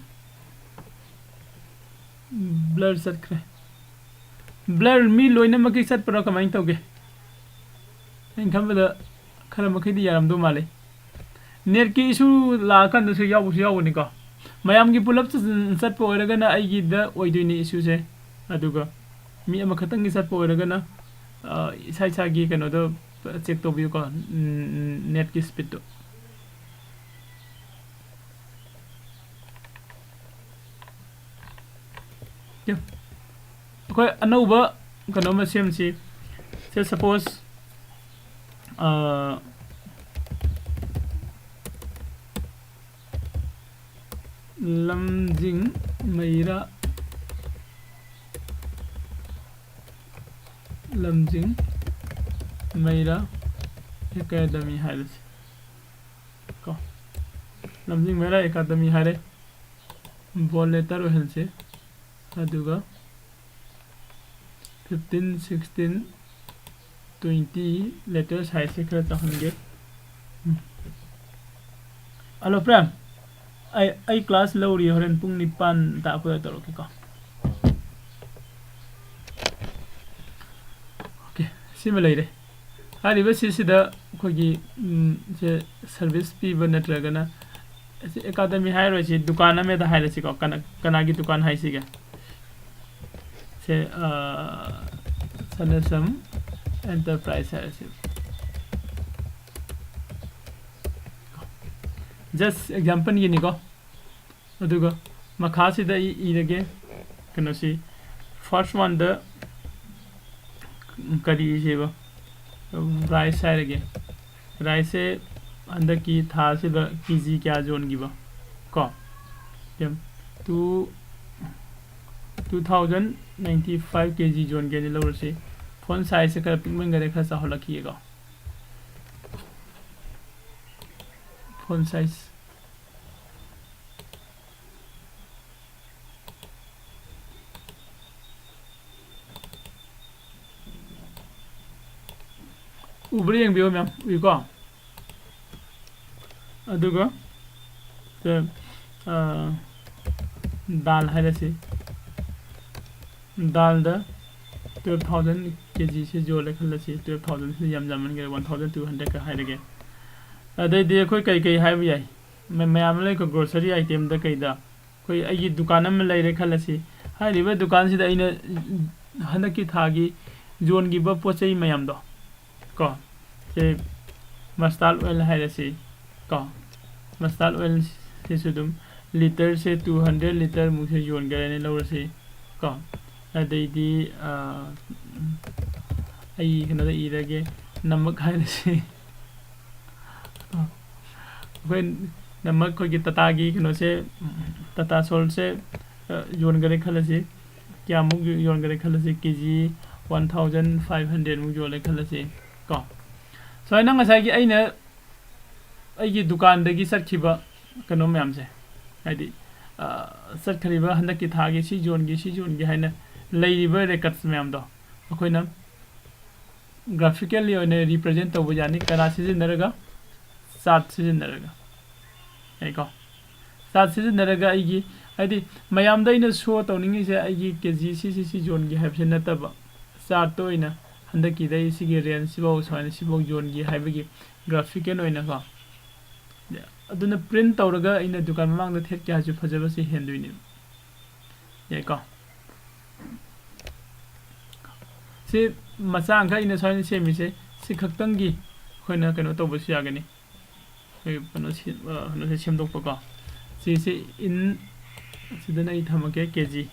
Blur ꯆꯠꯈ꯭ꯔꯦ꯫ Blur ꯃꯤ ꯂꯣꯏꯅꯃꯛꯀꯤ ꯆꯠꯄ꯭ꯔꯥ ꯀꯃꯥꯏꯅ ꯇꯧꯒꯦ? ꯑꯩꯅ ꯈꯟꯕꯗ ꯈꯔ ꯃꯈꯩꯗꯤ ꯌꯥꯔꯝꯗꯧ ꯃꯥꯜꯂꯤ꯫ Net ꯀꯤ issue ꯂꯥꯛꯑꯀꯥꯟꯗꯁꯨ ꯌꯥꯎꯕꯁꯨ ꯌꯥꯎꯕꯅꯤꯀꯣ꯫ ꯃꯌꯥꯝꯒꯤ ꯄꯨꯂꯞ ꯆꯠ-, ꯆꯠꯄ ꯑꯣꯏꯔꯒꯅ ꯑꯩꯒꯤꯗ ꯑꯣꯏꯗꯣꯏꯅꯤ issue ꯁꯦ꯫ ꯑꯗꯨꯒ ꯃꯤ ꯑꯃꯈꯛꯇꯪꯒꯤ ꯆꯠꯄ ꯑꯣꯏꯔꯒꯅ, ꯑ, ꯏꯁꯥ ꯏꯁꯥꯒꯤ ꯀꯩꯅꯣꯗꯣ check ꯇꯧꯕꯤꯌꯨꯀꯣ, ꯎꯝ, net ꯀꯤ speed ꯇꯣ꯫ ꯑꯩꯈꯣꯏ ꯑꯅꯧꯕ ꯀꯩꯅꯣꯝꯃ ꯁꯦꯝꯁꯤ꯫ Say suppose, ꯑ, ꯂꯝꯖꯤꯡ ꯃꯩꯔꯥ, ꯂꯝꯖꯤꯡ ꯃꯩꯔꯥ ꯑꯦꯀꯥꯗꯃꯤ ꯍꯥꯏꯔꯁꯤ ꯀꯣ꯫ ꯂꯝꯖꯤꯡ ꯃꯩꯔꯥ ꯑꯦꯀꯥꯗꯃꯤ ꯍꯥꯏꯔꯦ, ꯕꯣꯜ ꯂꯦꯇꯔ ꯑꯣꯏꯍꯟꯁꯦ꯫ ꯑꯗꯨꯒ fifteen, sixteen, twenty letter size ꯁꯦ ꯈꯔ ꯆꯥꯎꯍꯟꯒꯦ꯫ ꯎꯝ꯫ ꯍꯜꯂꯣ ꯄ꯭ꯔꯦꯝ, ꯑꯩ ꯑꯩ ꯀ꯭ꯂꯥꯁ ꯂꯧꯔꯤ, ꯍꯣꯔꯦꯟ ꯄꯨꯡ ꯅꯤꯄꯥꯟ ꯇꯥꯛꯄꯗ ꯇꯧꯔꯛꯀꯦꯀꯣ꯫ ꯑꯣꯀꯦ, ꯁꯤꯃ ꯂꯩꯔꯦ꯫ ꯍꯥꯏꯔꯤꯕ ꯁꯤꯁꯤꯗ ꯑꯩꯈꯣꯏꯒꯤ, ꯎꯝ, ꯁꯦ ꯁꯔꯚꯤꯁ ꯄꯤꯕ ꯅꯠꯇ꯭ꯔꯒꯅ, ꯁꯤ ꯑꯦꯀꯥꯗꯃꯤ ꯍꯥꯏꯔꯣꯏꯁꯤ, ꯗꯨꯀꯥꯟ ꯑꯃꯗ ꯍꯥꯏꯔꯁꯤꯀꯣ꯫ ꯀꯅꯥ-, ꯀꯅꯥꯒꯤ ꯗꯨꯀꯥꯟ ꯍꯥꯏꯁꯤꯒꯦ? ꯁꯦ, ꯑ, ꯁꯅꯁꯝ ꯑꯦꯟꯇꯔꯄ꯭ꯔꯥꯏꯁ ꯍꯥꯏꯔꯁꯤ꯫ Just example ꯒꯤꯅꯤꯀꯣ꯫ ꯑꯗꯨꯒ ꯃꯈꯥꯁꯤꯗ ꯑꯩ ꯏꯔꯒꯦ, ꯀꯩꯅꯣꯁꯤ, first one ꯗ ꯀꯔꯤ ꯏꯁꯦꯕ? Rice ꯍꯥꯏꯔꯒꯦ꯫ Rice ꯁꯦ ꯍꯟꯗꯛꯀꯤ ꯊꯥꯁꯤꯗ ꯀꯦ ꯖꯤ ꯀꯌꯥ ꯌꯣꯟꯈꯤꯕ ꯀꯣ? ꯌꯦꯡ, two, two thousand ninety five ꯀꯦ ꯖꯤ ꯌꯣꯟꯒꯦꯅ ꯂꯧꯔꯁꯤ꯫ Font size ꯁꯦ ꯈꯔ ꯄꯤꯛꯃꯟꯈꯔꯦ, ꯈꯔ ꯆꯥꯎꯍꯜꯂꯛꯈꯤꯒꯦꯀꯣ꯫ Font size꯫ ꯎꯕ꯭ꯔꯥ ꯌꯦꯡꯕꯤꯌꯨ ꯃꯌꯥꯝ, ꯎꯏꯀꯣ? ꯑꯗꯨꯒ, ꯁꯦ, ꯑ, ꯗꯥꯜ ꯍꯥꯏꯔꯁꯤ꯫ ꯗꯥꯜꯗ twelve thousand ꯀꯦ ꯖꯤꯁꯦ ꯌꯣꯜꯂꯦ ꯈꯜꯂꯁꯤ꯫ Twelve thousand ꯁꯤ ꯌꯥꯝ ꯌꯥꯝꯃꯟꯈ꯭ꯔꯦ, one thousand two hundred ꯀ ꯍꯥꯏꯔꯒꯦ꯫ ꯑꯗꯩꯗꯤ ꯑꯩꯈꯣꯏ ꯀꯩ ꯀꯩ ꯍꯥꯏꯕ ꯌꯥꯏ? ꯃ-, ꯃꯌꯥꯝ ꯑꯃ ꯂꯩꯀꯣ, grocery item ꯗ ꯀꯩꯗ꯫ ꯑꯩꯈꯣꯏ, ꯑꯩꯒꯤ ꯗꯨꯀꯥꯟ ꯑꯃ ꯂꯩꯔꯦ ꯈꯜꯂꯁꯤ꯫ ꯍꯥꯏꯔꯤꯕ ꯗꯨꯀꯥꯟꯁꯤꯗ ꯑꯩꯅ ꯍꯟꯗꯛꯀꯤ ꯊꯥꯒꯤ ꯌꯣꯟꯈꯤꯕ ꯄꯣꯠ ꯆꯩ ꯃꯌꯥꯝꯗꯣ ꯀꯣ, ꯁꯦ mustard oil ꯍꯥꯏꯔꯁꯤ ꯀꯣ, mustard oil ꯁꯤꯁꯨ ꯑꯗꯨꯝ litre ꯁꯦ two hundred litre ꯃꯨꯛꯁꯦ ꯌꯣꯟꯈ꯭ꯔꯦꯅ ꯂꯧꯔꯁꯤ ꯀꯣ꯫ ꯑꯗꯩꯗꯤ, ꯑ, ꯑꯩ ꯀꯩꯅꯣꯗ ꯏꯔꯒꯦ, ꯅꯃꯛ ꯍꯥꯏꯔꯁꯤ꯫ ꯑꯩꯈꯣꯏ ꯅꯝꯕ ꯑꯩꯈꯣꯏꯒꯤ ꯇꯥꯇꯥꯒꯤ ꯀꯩꯅꯣꯁꯦ, ꯇꯥꯇꯥ ꯁꯣꯜꯁꯦ, ꯑ, ꯌꯣꯟꯈꯔꯦ ꯈꯜꯂꯁꯤ꯫ ꯀꯌꯥꯃꯨꯛ ꯌꯣ-, ꯌꯣꯟꯈꯔꯦ ꯈꯜꯂꯁꯤ? ꯀꯦ ꯖꯤ ꯋꯥꯟ ꯊꯥꯎꯖꯟ ꯐꯥꯏꯚ ꯍꯟꯗ꯭ꯔꯦꯗꯃꯨꯛ ꯌꯣꯜꯂꯦ ꯈꯜꯂꯁꯤ ꯀꯣ꯫ ꯁꯨꯃꯥꯏꯅ ꯉꯁꯥꯏꯒꯤ ꯑꯩꯅ ꯑꯩꯒꯤ ꯗꯨꯀꯥꯟꯗꯒꯤ ꯆꯠꯈꯤꯕ ꯀꯩꯅꯣ ꯃꯌꯥꯝꯁꯦ, ꯍꯥꯏꯗꯤ, ꯑ, ꯆꯠꯈ꯭ꯔꯤꯕ ꯍꯟꯗꯛꯀꯤ ꯊꯥꯒꯤ ꯁꯤ ꯖꯣꯟꯒꯤ, ꯁꯤ ꯖꯣꯟꯒꯤ ꯍꯥꯏꯅ ꯂꯩꯔꯤꯕ ꯔꯦꯀꯣꯔꯠꯁ ꯃꯌꯥꯝꯗꯣ ꯑꯩꯈꯣꯏꯅ ꯒ꯭ꯔꯥꯐꯤꯀꯦꯜꯂꯤ ꯑꯣꯏꯅ ꯔꯤꯄ꯭ꯔꯖꯦꯟ ꯇꯧꯕ ꯌꯥꯅꯤ꯫ ꯀꯅꯥ ꯁꯤꯖꯤꯟꯅꯔꯒ? ꯆꯥꯔꯠ ꯁꯤꯖꯤꯟꯅꯔꯒ꯫ ꯌꯥꯏꯀꯣ? ꯆꯥꯔꯠ ꯁꯤꯖꯤꯟꯅꯔꯒ ꯑꯩꯒꯤ, ꯍꯥꯏꯗꯤ, ꯃꯌꯥꯝꯗ ꯑꯩꯅ ꯁꯣ ꯇꯧꯅꯤꯡꯉꯤꯁꯦ ꯑꯩꯒꯤ ꯀꯦ ꯖꯤ ꯁꯤ ꯁꯤ ꯁꯤ ꯖꯣꯟꯒꯤ ꯍꯥꯏꯕꯁꯦ ꯅꯠꯇꯕ, ꯆꯥꯔꯠꯇ ꯑꯣꯏꯅ ꯍꯟꯗꯛꯀꯤꯗ ꯑꯩ ꯁꯤꯒꯤ ꯔꯦꯟꯖꯁꯤꯐꯥꯎ ꯁꯨꯃꯥꯏꯅ ꯁꯤꯐꯥꯎ ꯌꯣꯟꯒꯦ ꯍꯥꯏꯕꯒꯤ ꯒ꯭ꯔꯥꯐꯤꯀꯦꯜ ꯑꯣꯏꯅꯀꯣ꯫ ꯑꯗꯨꯅ ꯄ꯭ꯔꯤꯟꯠ ꯇꯧꯔꯒ ꯑꯩꯅ ꯗꯨꯀꯥꯟ ꯃꯃꯥꯡꯗ ꯊꯦꯠꯀꯦ ꯍꯥꯏꯔꯁꯨ ꯐꯖꯕꯁꯤ ꯍꯦꯟꯗꯣꯏꯅꯦꯕ꯫ ꯌꯥꯏꯀꯣ? ꯁꯤ ꯃꯆꯥ ꯑꯃꯈꯛ ꯑꯩꯅ ꯁꯨꯃꯥꯏꯅ ꯁꯦꯝꯃꯤꯁꯦ, ꯁꯤ ꯈꯛꯇꯪꯒꯤ ꯑꯩꯈꯣꯏꯅ ꯀꯩꯅꯣ ꯇꯧꯕꯁꯨ ꯌꯥꯒꯅꯤ꯫ ꯑꯩꯈꯣꯏ ꯀꯩꯅꯣ ꯁꯤ-, ꯑ, ꯀꯩꯅꯣꯁꯦ ꯁꯦꯝꯗꯣꯛꯄꯀꯣ꯫ ꯁꯤꯁꯦ ꯏꯟ, ꯁꯤꯗꯅ ꯑꯩ ꯊꯝꯃꯒꯦ ꯀꯦ ꯖꯤ꯫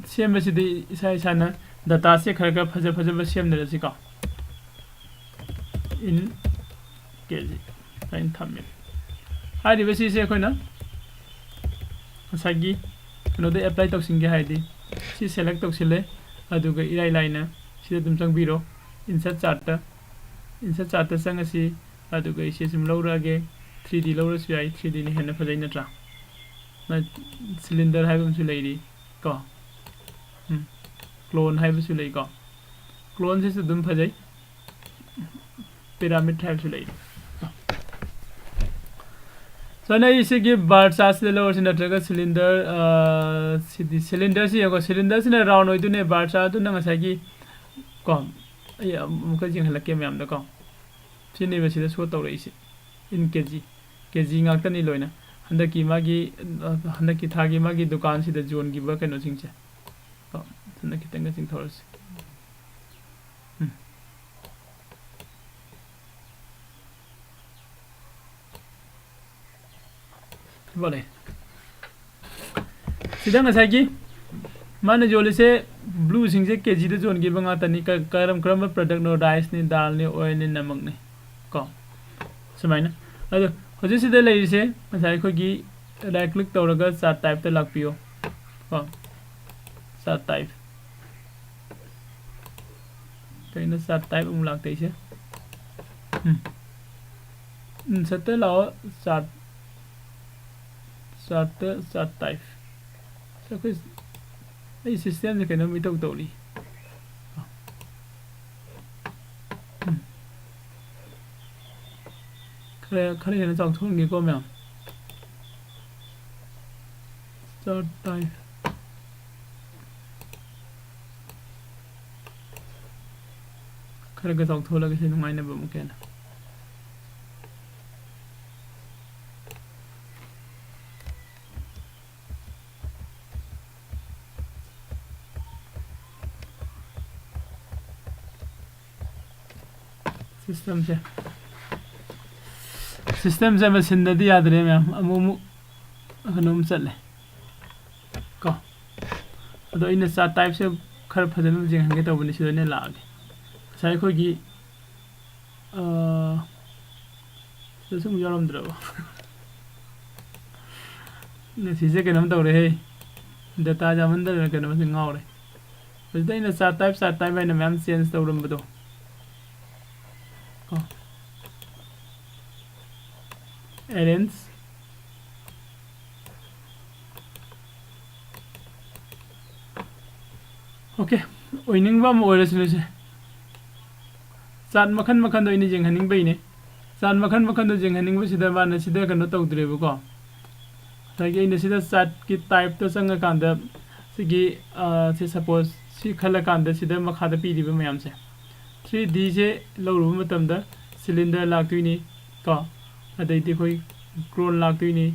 ꯁꯦꯝꯕꯁꯤꯗꯤ ꯏꯁꯥ ꯏꯁꯥꯅ ꯗꯇꯥꯁꯦ ꯈꯔ ꯈꯔ ꯐꯖ ꯐꯖꯕ ꯁꯦꯝꯅꯔꯁꯤꯀꯣ꯫ ꯏꯟ ꯀꯦ ꯖꯤ ꯁꯨꯃꯥꯏꯅ ꯊꯝꯃꯦ꯫ ꯍꯥꯏꯔꯤꯕꯁꯤꯁꯦ ꯑꯩꯈꯣꯏꯅ ꯉꯁꯥꯏꯒꯤ ꯀꯩꯅꯣꯗ ꯑꯦꯄ꯭ꯂꯥꯏ ꯇꯧꯁꯤꯟꯒꯦ ꯍꯥꯏꯔꯗꯤ, ꯁꯤ ꯁꯦꯂꯦꯛ ꯇꯧꯁꯤꯜꯂꯦ, ꯑꯗꯨꯒ ꯏꯔꯥꯏ ꯂꯥꯏꯅ ꯁꯤꯗ ꯑꯗꯨꯝ ꯆꯪꯕꯤꯔꯣ꯫ ꯏꯟꯁꯔꯠ ꯆꯥꯔꯠꯇ, ꯏꯟꯁꯔꯠ ꯆꯥꯔꯠꯇ ꯆꯪꯉꯁꯤ, ꯑꯗꯨꯒ ꯑꯩꯁꯦ ꯁꯨꯝ ꯂꯧꯔꯛꯑꯒꯦ꯫ ꯊ꯭ꯔꯤ ꯗꯤ ꯂꯧꯔꯁꯨ ꯌꯥꯏ, ꯊ꯭ꯔꯤ ꯗꯤꯅ ꯍꯦꯟꯅ ꯐꯖꯩ ꯅꯠꯇ꯭ꯔꯥ? ꯁꯤꯂꯤꯟꯗꯔ ꯍꯥꯏꯕ ꯑꯃꯁꯨ ꯂꯩꯔꯤ ꯀꯣ꯫ ꯎꯝ꯫ ꯀ꯭ꯂꯣꯟ ꯍꯥꯏꯕꯁꯨ ꯂꯩꯀꯣ꯫ ꯀ꯭ꯂꯣꯟꯁꯤꯁꯨ ꯑꯗꯨꯝ ꯐꯖꯩ꯫ ꯄꯤꯔꯥꯃꯤꯗ ꯍꯥꯏꯕꯁꯨ ꯂꯩꯔꯤ꯫ ꯁꯨꯃꯥꯏꯅ ꯑꯩ ꯁꯤꯒꯤ ꯕꯥꯔ ꯆꯥꯔꯠꯁꯤꯗ ꯂꯧꯔꯁꯤ, ꯅꯠꯇ꯭ꯔꯒ ꯁꯤꯂꯤꯟꯗꯔ, ꯑ, ꯁꯤꯗꯤ, ꯁꯤꯂꯤꯟꯗꯔꯁꯤ ꯌꯦꯡꯉꯣ꯫ ꯁꯤꯂꯤꯟꯗꯔꯁꯤꯅ ꯔꯥꯎꯟ ꯑꯣꯏꯗꯣꯏꯅꯦ, ꯕꯥꯔ ꯆꯥꯔꯠꯇꯨꯅ ꯉꯁꯥꯏꯒꯤ ꯀꯣ꯫ ꯑꯩ ꯑꯃꯨꯛꯀ ꯌꯦꯡꯍꯜꯂꯛꯀꯦ ꯃꯌꯥꯝꯗꯀꯣ꯫ ꯁꯤꯅꯦꯕ ꯁꯤꯗ ꯁꯣ ꯇꯧꯔꯛꯏꯁꯦ꯫ ꯏꯟ ꯀꯦ ꯖꯤ꯫ ꯀꯦ ꯖꯤ ꯉꯥꯛꯇꯅꯤ ꯂꯣꯏꯅ꯫ ꯍꯟꯗꯛꯀꯤ ꯃꯥꯒꯤ, ꯑ, ꯍꯟꯗꯛꯀꯤ ꯊꯥꯒꯤ ꯃꯥꯒꯤ ꯗꯨꯀꯥꯟꯁꯤꯗ ꯌꯣꯟꯈꯤꯕ ꯀꯩꯅꯣꯁꯤꯡꯁꯦ꯫ ꯀꯣ, ꯁꯤꯅ ꯈꯤꯇꯪꯒ ꯆꯤꯡꯊꯣꯛꯑꯁꯤ꯫ ꯎꯝ꯫ ꯁꯤꯐꯥꯎ ꯂꯩ꯫ ꯁꯤꯗ ꯉꯁꯥꯏꯒꯤ ꯃꯥꯅ ꯌꯣꯜꯂꯤꯁꯦ ꯕ꯭ꯂꯨꯁꯤꯡꯁꯦ ꯀꯦ ꯖꯤꯗ ꯌꯣꯟꯈꯤꯕ ꯉꯥꯛꯇꯅꯤ꯫ ꯀ-, ꯀꯔꯝ ꯀꯔꯝꯕ ꯄ꯭ꯔꯗꯛꯅꯣ? ꯔꯥꯏꯁꯅꯤ, ꯗꯥꯜꯅꯤ, ꯑꯣꯏꯜꯅꯤ, ꯅꯃꯛꯅꯤ꯫ ꯀꯣ, ꯁꯨꯃꯥꯏꯅ꯫ ꯑꯗꯣ ꯍꯧꯖꯤꯛꯁꯤꯗ ꯂꯩꯔꯤꯁꯦ ꯉꯁꯥꯏ ꯑꯩꯈꯣꯏꯒꯤ ꯔꯥꯏꯠ ꯀ꯭ꯂꯤꯛ ꯇꯧꯔꯒ ꯆꯥꯔꯠ ꯇꯥꯏꯞꯇ ꯂꯥꯛꯄꯤꯌꯣ꯫ ꯀꯣ, ꯆꯥꯔꯠ ꯇꯥꯏꯞ꯫ ꯀꯩꯅꯣ ꯆꯥꯔꯠ ꯇꯥꯏꯞ ꯑꯃꯨꯛ ꯂꯥꯛꯇꯣꯏꯁꯦ? ꯎꯝ꯫ ꯎꯝ, ꯁꯠꯇ ꯂꯥꯛꯑꯣ, ꯆꯥꯔꯠ, ꯆꯥꯔꯠꯇ ꯆꯥꯔꯠ ꯇꯥꯏꯞ꯫ ꯑꯩꯈꯣꯏ, ꯑꯩ ꯁꯤꯁꯇꯦꯝꯁꯦ ꯀꯩꯅꯣꯝ ꯏꯇꯧ ꯇꯧꯔꯤ꯫ ꯎꯝ꯫ ꯈꯔ, ꯈꯔ ꯍꯦꯟꯅ ꯆꯥꯎꯊꯣꯛꯍꯟꯒꯦꯀꯣ, ꯃꯌꯥꯝ꯫ Chart type. ꯈꯔꯒ ꯆꯥꯎꯊꯣꯛꯍꯜꯂꯒꯦ ꯁꯤ ꯅꯨꯡꯉꯥꯏꯅꯕ ꯑꯃꯨꯛꯀ ꯍꯦꯟꯅ꯫ ꯁꯤꯁꯇꯦꯝꯁꯦ, ꯁꯤꯁꯇꯦꯝꯁꯦ ꯃꯁꯤꯟꯗꯗꯤ ꯌꯥꯗ꯭ꯔꯦ ꯃꯌꯥꯝ, ꯑꯃꯨꯛ ꯑꯃꯨꯛ ꯀꯩꯅꯣꯝ ꯆꯠꯂꯦ꯫ ꯀꯣ꯫ ꯑꯗꯣ ꯑꯩꯅ ꯆꯥꯔꯠ ꯇꯥꯏꯞꯁꯦ ꯈꯔ ꯐꯖꯅ ꯌꯦꯡꯍꯟꯒꯦ ꯇꯧꯕꯅꯤ, ꯁꯤꯗ ꯑꯣꯏꯅ ꯂꯥꯛꯑꯒꯦ꯫ ꯉꯁꯥꯏ ꯑꯩꯈꯣꯏꯒꯤ, ꯑ, ꯁꯤꯗꯁꯨ ꯑꯃꯨꯛ ꯌꯥꯎꯔꯝꯗ꯭ꯔꯕ? ꯉꯁꯤꯁꯦ ꯀꯩꯅꯣꯝ ꯇꯧꯔꯦꯍꯦ꯫ ꯗꯇꯥ ꯌꯥꯝꯃꯟꯗꯗꯅ ꯀꯩꯅꯣꯝꯁꯦ ꯉꯥꯎꯔꯦ꯫ ꯍꯧꯖꯤꯛꯇ ꯑꯩꯅ ꯆꯥꯔꯠ ꯇꯥꯏꯞ, ꯆꯥꯔꯠ ꯇꯥꯏꯞ ꯍꯥꯏꯅ ꯃꯌꯥꯝ ꯆꯦꯟꯖ ꯇꯧꯔꯝꯕꯗꯣ꯫ ꯀꯣ꯫ ꯑꯦꯔꯦꯟꯖ꯫ ꯑꯣꯀꯦ, ꯑꯣꯏꯅꯤꯡꯕ ꯑꯃ ꯑꯣꯏꯔꯁꯅꯨꯁꯦ꯫ ꯆꯥꯔꯠ ꯃꯈꯜ ꯃꯈꯜꯗꯣ ꯑꯩꯅ ꯌꯦꯡꯍꯟꯅꯤꯡꯕꯩꯅꯦ꯫ ꯆꯥꯔꯠ ꯃꯈꯜ ꯃꯈꯜꯗꯣ ꯌꯦꯡꯍꯟꯅꯤꯡꯕꯁꯤꯗ ꯃꯥꯅ ꯁꯤꯗ ꯀꯩꯅꯣ ꯇꯧꯗ꯭ꯔꯦꯕꯀꯣ꯫ ꯉꯁꯥꯏꯒꯤ ꯑꯩꯅ ꯁꯤꯗ ꯆꯥꯔꯠꯀꯤ ꯇꯥꯏꯞꯇ ꯆꯪꯉꯀꯥꯟꯗ ꯁꯤꯒꯤ, ꯑ, ꯁꯤ ꯁꯄꯣꯁ ꯁꯤ ꯈꯜꯂꯀꯥꯟꯗ ꯁꯤꯗ ꯃꯈꯥꯗ ꯄꯤꯔꯤꯕ ꯃꯌꯥꯝꯁꯦ, ꯊ꯭ꯔꯤ ꯗꯤꯁꯦ ꯂꯧꯔꯨꯕ ꯃꯇꯝꯗ ꯁꯤꯂꯤꯟꯗꯔ ꯂꯥꯛꯇꯣꯏꯅꯤ ꯀꯣ, ꯑꯗꯩꯗꯤ ꯑꯩꯈꯣꯏ ꯀ꯭ꯔꯣꯟ ꯂꯥꯛꯇꯣꯏꯅꯤ,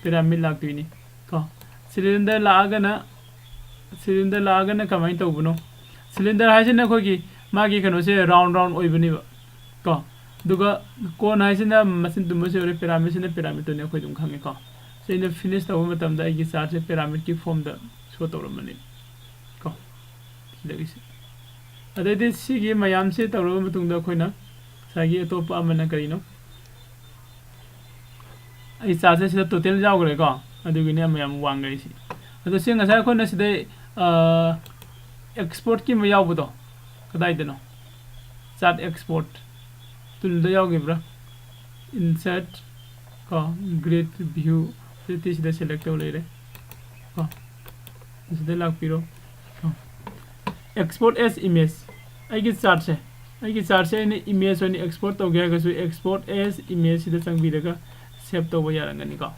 ꯄꯤꯔꯥꯃꯤꯗ ꯂꯥꯛꯇꯣꯏꯅꯤ ꯀꯣ꯫ ꯁꯤꯂꯤꯟꯗꯔ ꯂꯥꯛꯑꯒꯅ, ꯁꯤꯂꯤꯟꯗꯔ ꯂꯥꯛꯑꯒꯅ ꯀꯃꯥꯏꯅ ꯇꯧꯕꯅꯣ? ꯁꯤꯂꯤꯟꯗꯔ ꯍꯥꯏꯁꯤꯅ ꯑꯩꯈꯣꯏꯒꯤ ꯃꯥꯒꯤ ꯀꯩꯅꯣꯁꯦ ꯔꯥꯎꯟ ꯔꯥꯎꯟ ꯑꯣꯏꯕꯅꯦꯕ ꯀꯣ꯫ ꯑꯗꯨꯒ ꯀꯣꯟ ꯍꯥꯏꯁꯤꯅ ꯃꯆꯤꯟ ꯇꯨꯝꯕꯁꯤ ꯑꯣꯏꯔꯦ, ꯄꯤꯔꯥꯃꯤꯗꯁꯤꯅ ꯄꯤꯔꯥꯃꯤꯗꯇꯨꯅꯤ ꯑꯩꯈꯣꯏ ꯑꯗꯨꯝ ꯈꯪꯉꯦꯀꯣ꯫ ꯁꯤ ꯑꯩꯅ ꯐꯤꯅꯤꯁ ꯇꯧꯕ ꯃꯇꯝꯗ ꯑꯩꯒꯤ ꯆꯥꯔꯠꯁꯦ ꯄꯤꯔꯥꯃꯤꯗꯀꯤ ꯐꯣꯝꯗ ꯁꯣ ꯇꯧꯔꯝꯕꯅꯤ꯫ ꯁꯤꯗꯒꯤꯁꯦ꯫ ꯑꯗꯩꯗꯤ ꯁꯤꯒꯤ ꯃꯌꯥꯝꯁꯦ ꯇꯧꯔꯕ ꯃꯇꯨꯡꯗ ꯑꯩꯈꯣꯏꯅ ꯉꯁꯥꯏꯒꯤ ꯑꯇꯣꯞꯄ ꯑꯃꯅ ꯀꯔꯤꯅꯣ? ꯑꯩ ꯆꯥꯔꯠꯁꯦ ꯁꯤꯗ ꯇꯣꯇꯦꯜ ꯌꯥꯎꯈ꯭ꯔꯦꯀꯣ, ꯑꯗꯨꯒꯤꯅꯦ ꯃꯌꯥꯝ ꯋꯥꯡꯈ꯭ꯔꯤꯁꯤ꯫ ꯑꯗꯣ ꯁꯤ ꯉꯁꯥꯏ ꯑꯩꯈꯣꯏꯅ ꯁꯤꯗꯩ ꯑꯦꯛꯁꯄꯣꯔꯠꯀꯤ ꯑꯃ ꯌꯥꯎꯕꯗꯣ ꯀꯗꯥꯏꯗꯅꯣ? ꯆꯥꯔꯠ ꯑꯦꯛꯁꯄꯣꯔꯠ ꯇꯨꯜꯗ ꯌꯥꯎꯈꯤꯕ꯭ꯔꯥ? ꯏꯟꯁꯔꯠ ꯀꯣ, ꯒ꯭ꯔꯤꯗ ꯚ꯭ꯌꯨ, ꯁꯤꯗ ꯁꯦꯂꯦꯛ ꯇꯧ ꯂꯩꯔꯦ ꯀꯣ꯫ ꯁꯤꯗ ꯂꯥꯛꯄꯤꯔꯣ꯫ Export as image, ꯑꯩꯒꯤ ꯆꯥꯔꯠꯁꯦ ꯑꯩꯒꯤ ꯆꯥꯔꯠꯁꯦ ꯑꯩꯅ ꯏꯃꯦꯖ ꯑꯣꯏꯅ ꯑꯦꯛꯁꯄꯣꯔꯠ ꯇꯧꯒꯦ ꯍꯥꯏꯔꯒꯁꯨ, export as image ꯁꯤꯗ ꯆꯪꯕꯤꯔꯒ ꯁꯦꯞ ꯇꯧꯕ ꯌꯥꯔꯝꯒꯅꯤꯀꯣ꯫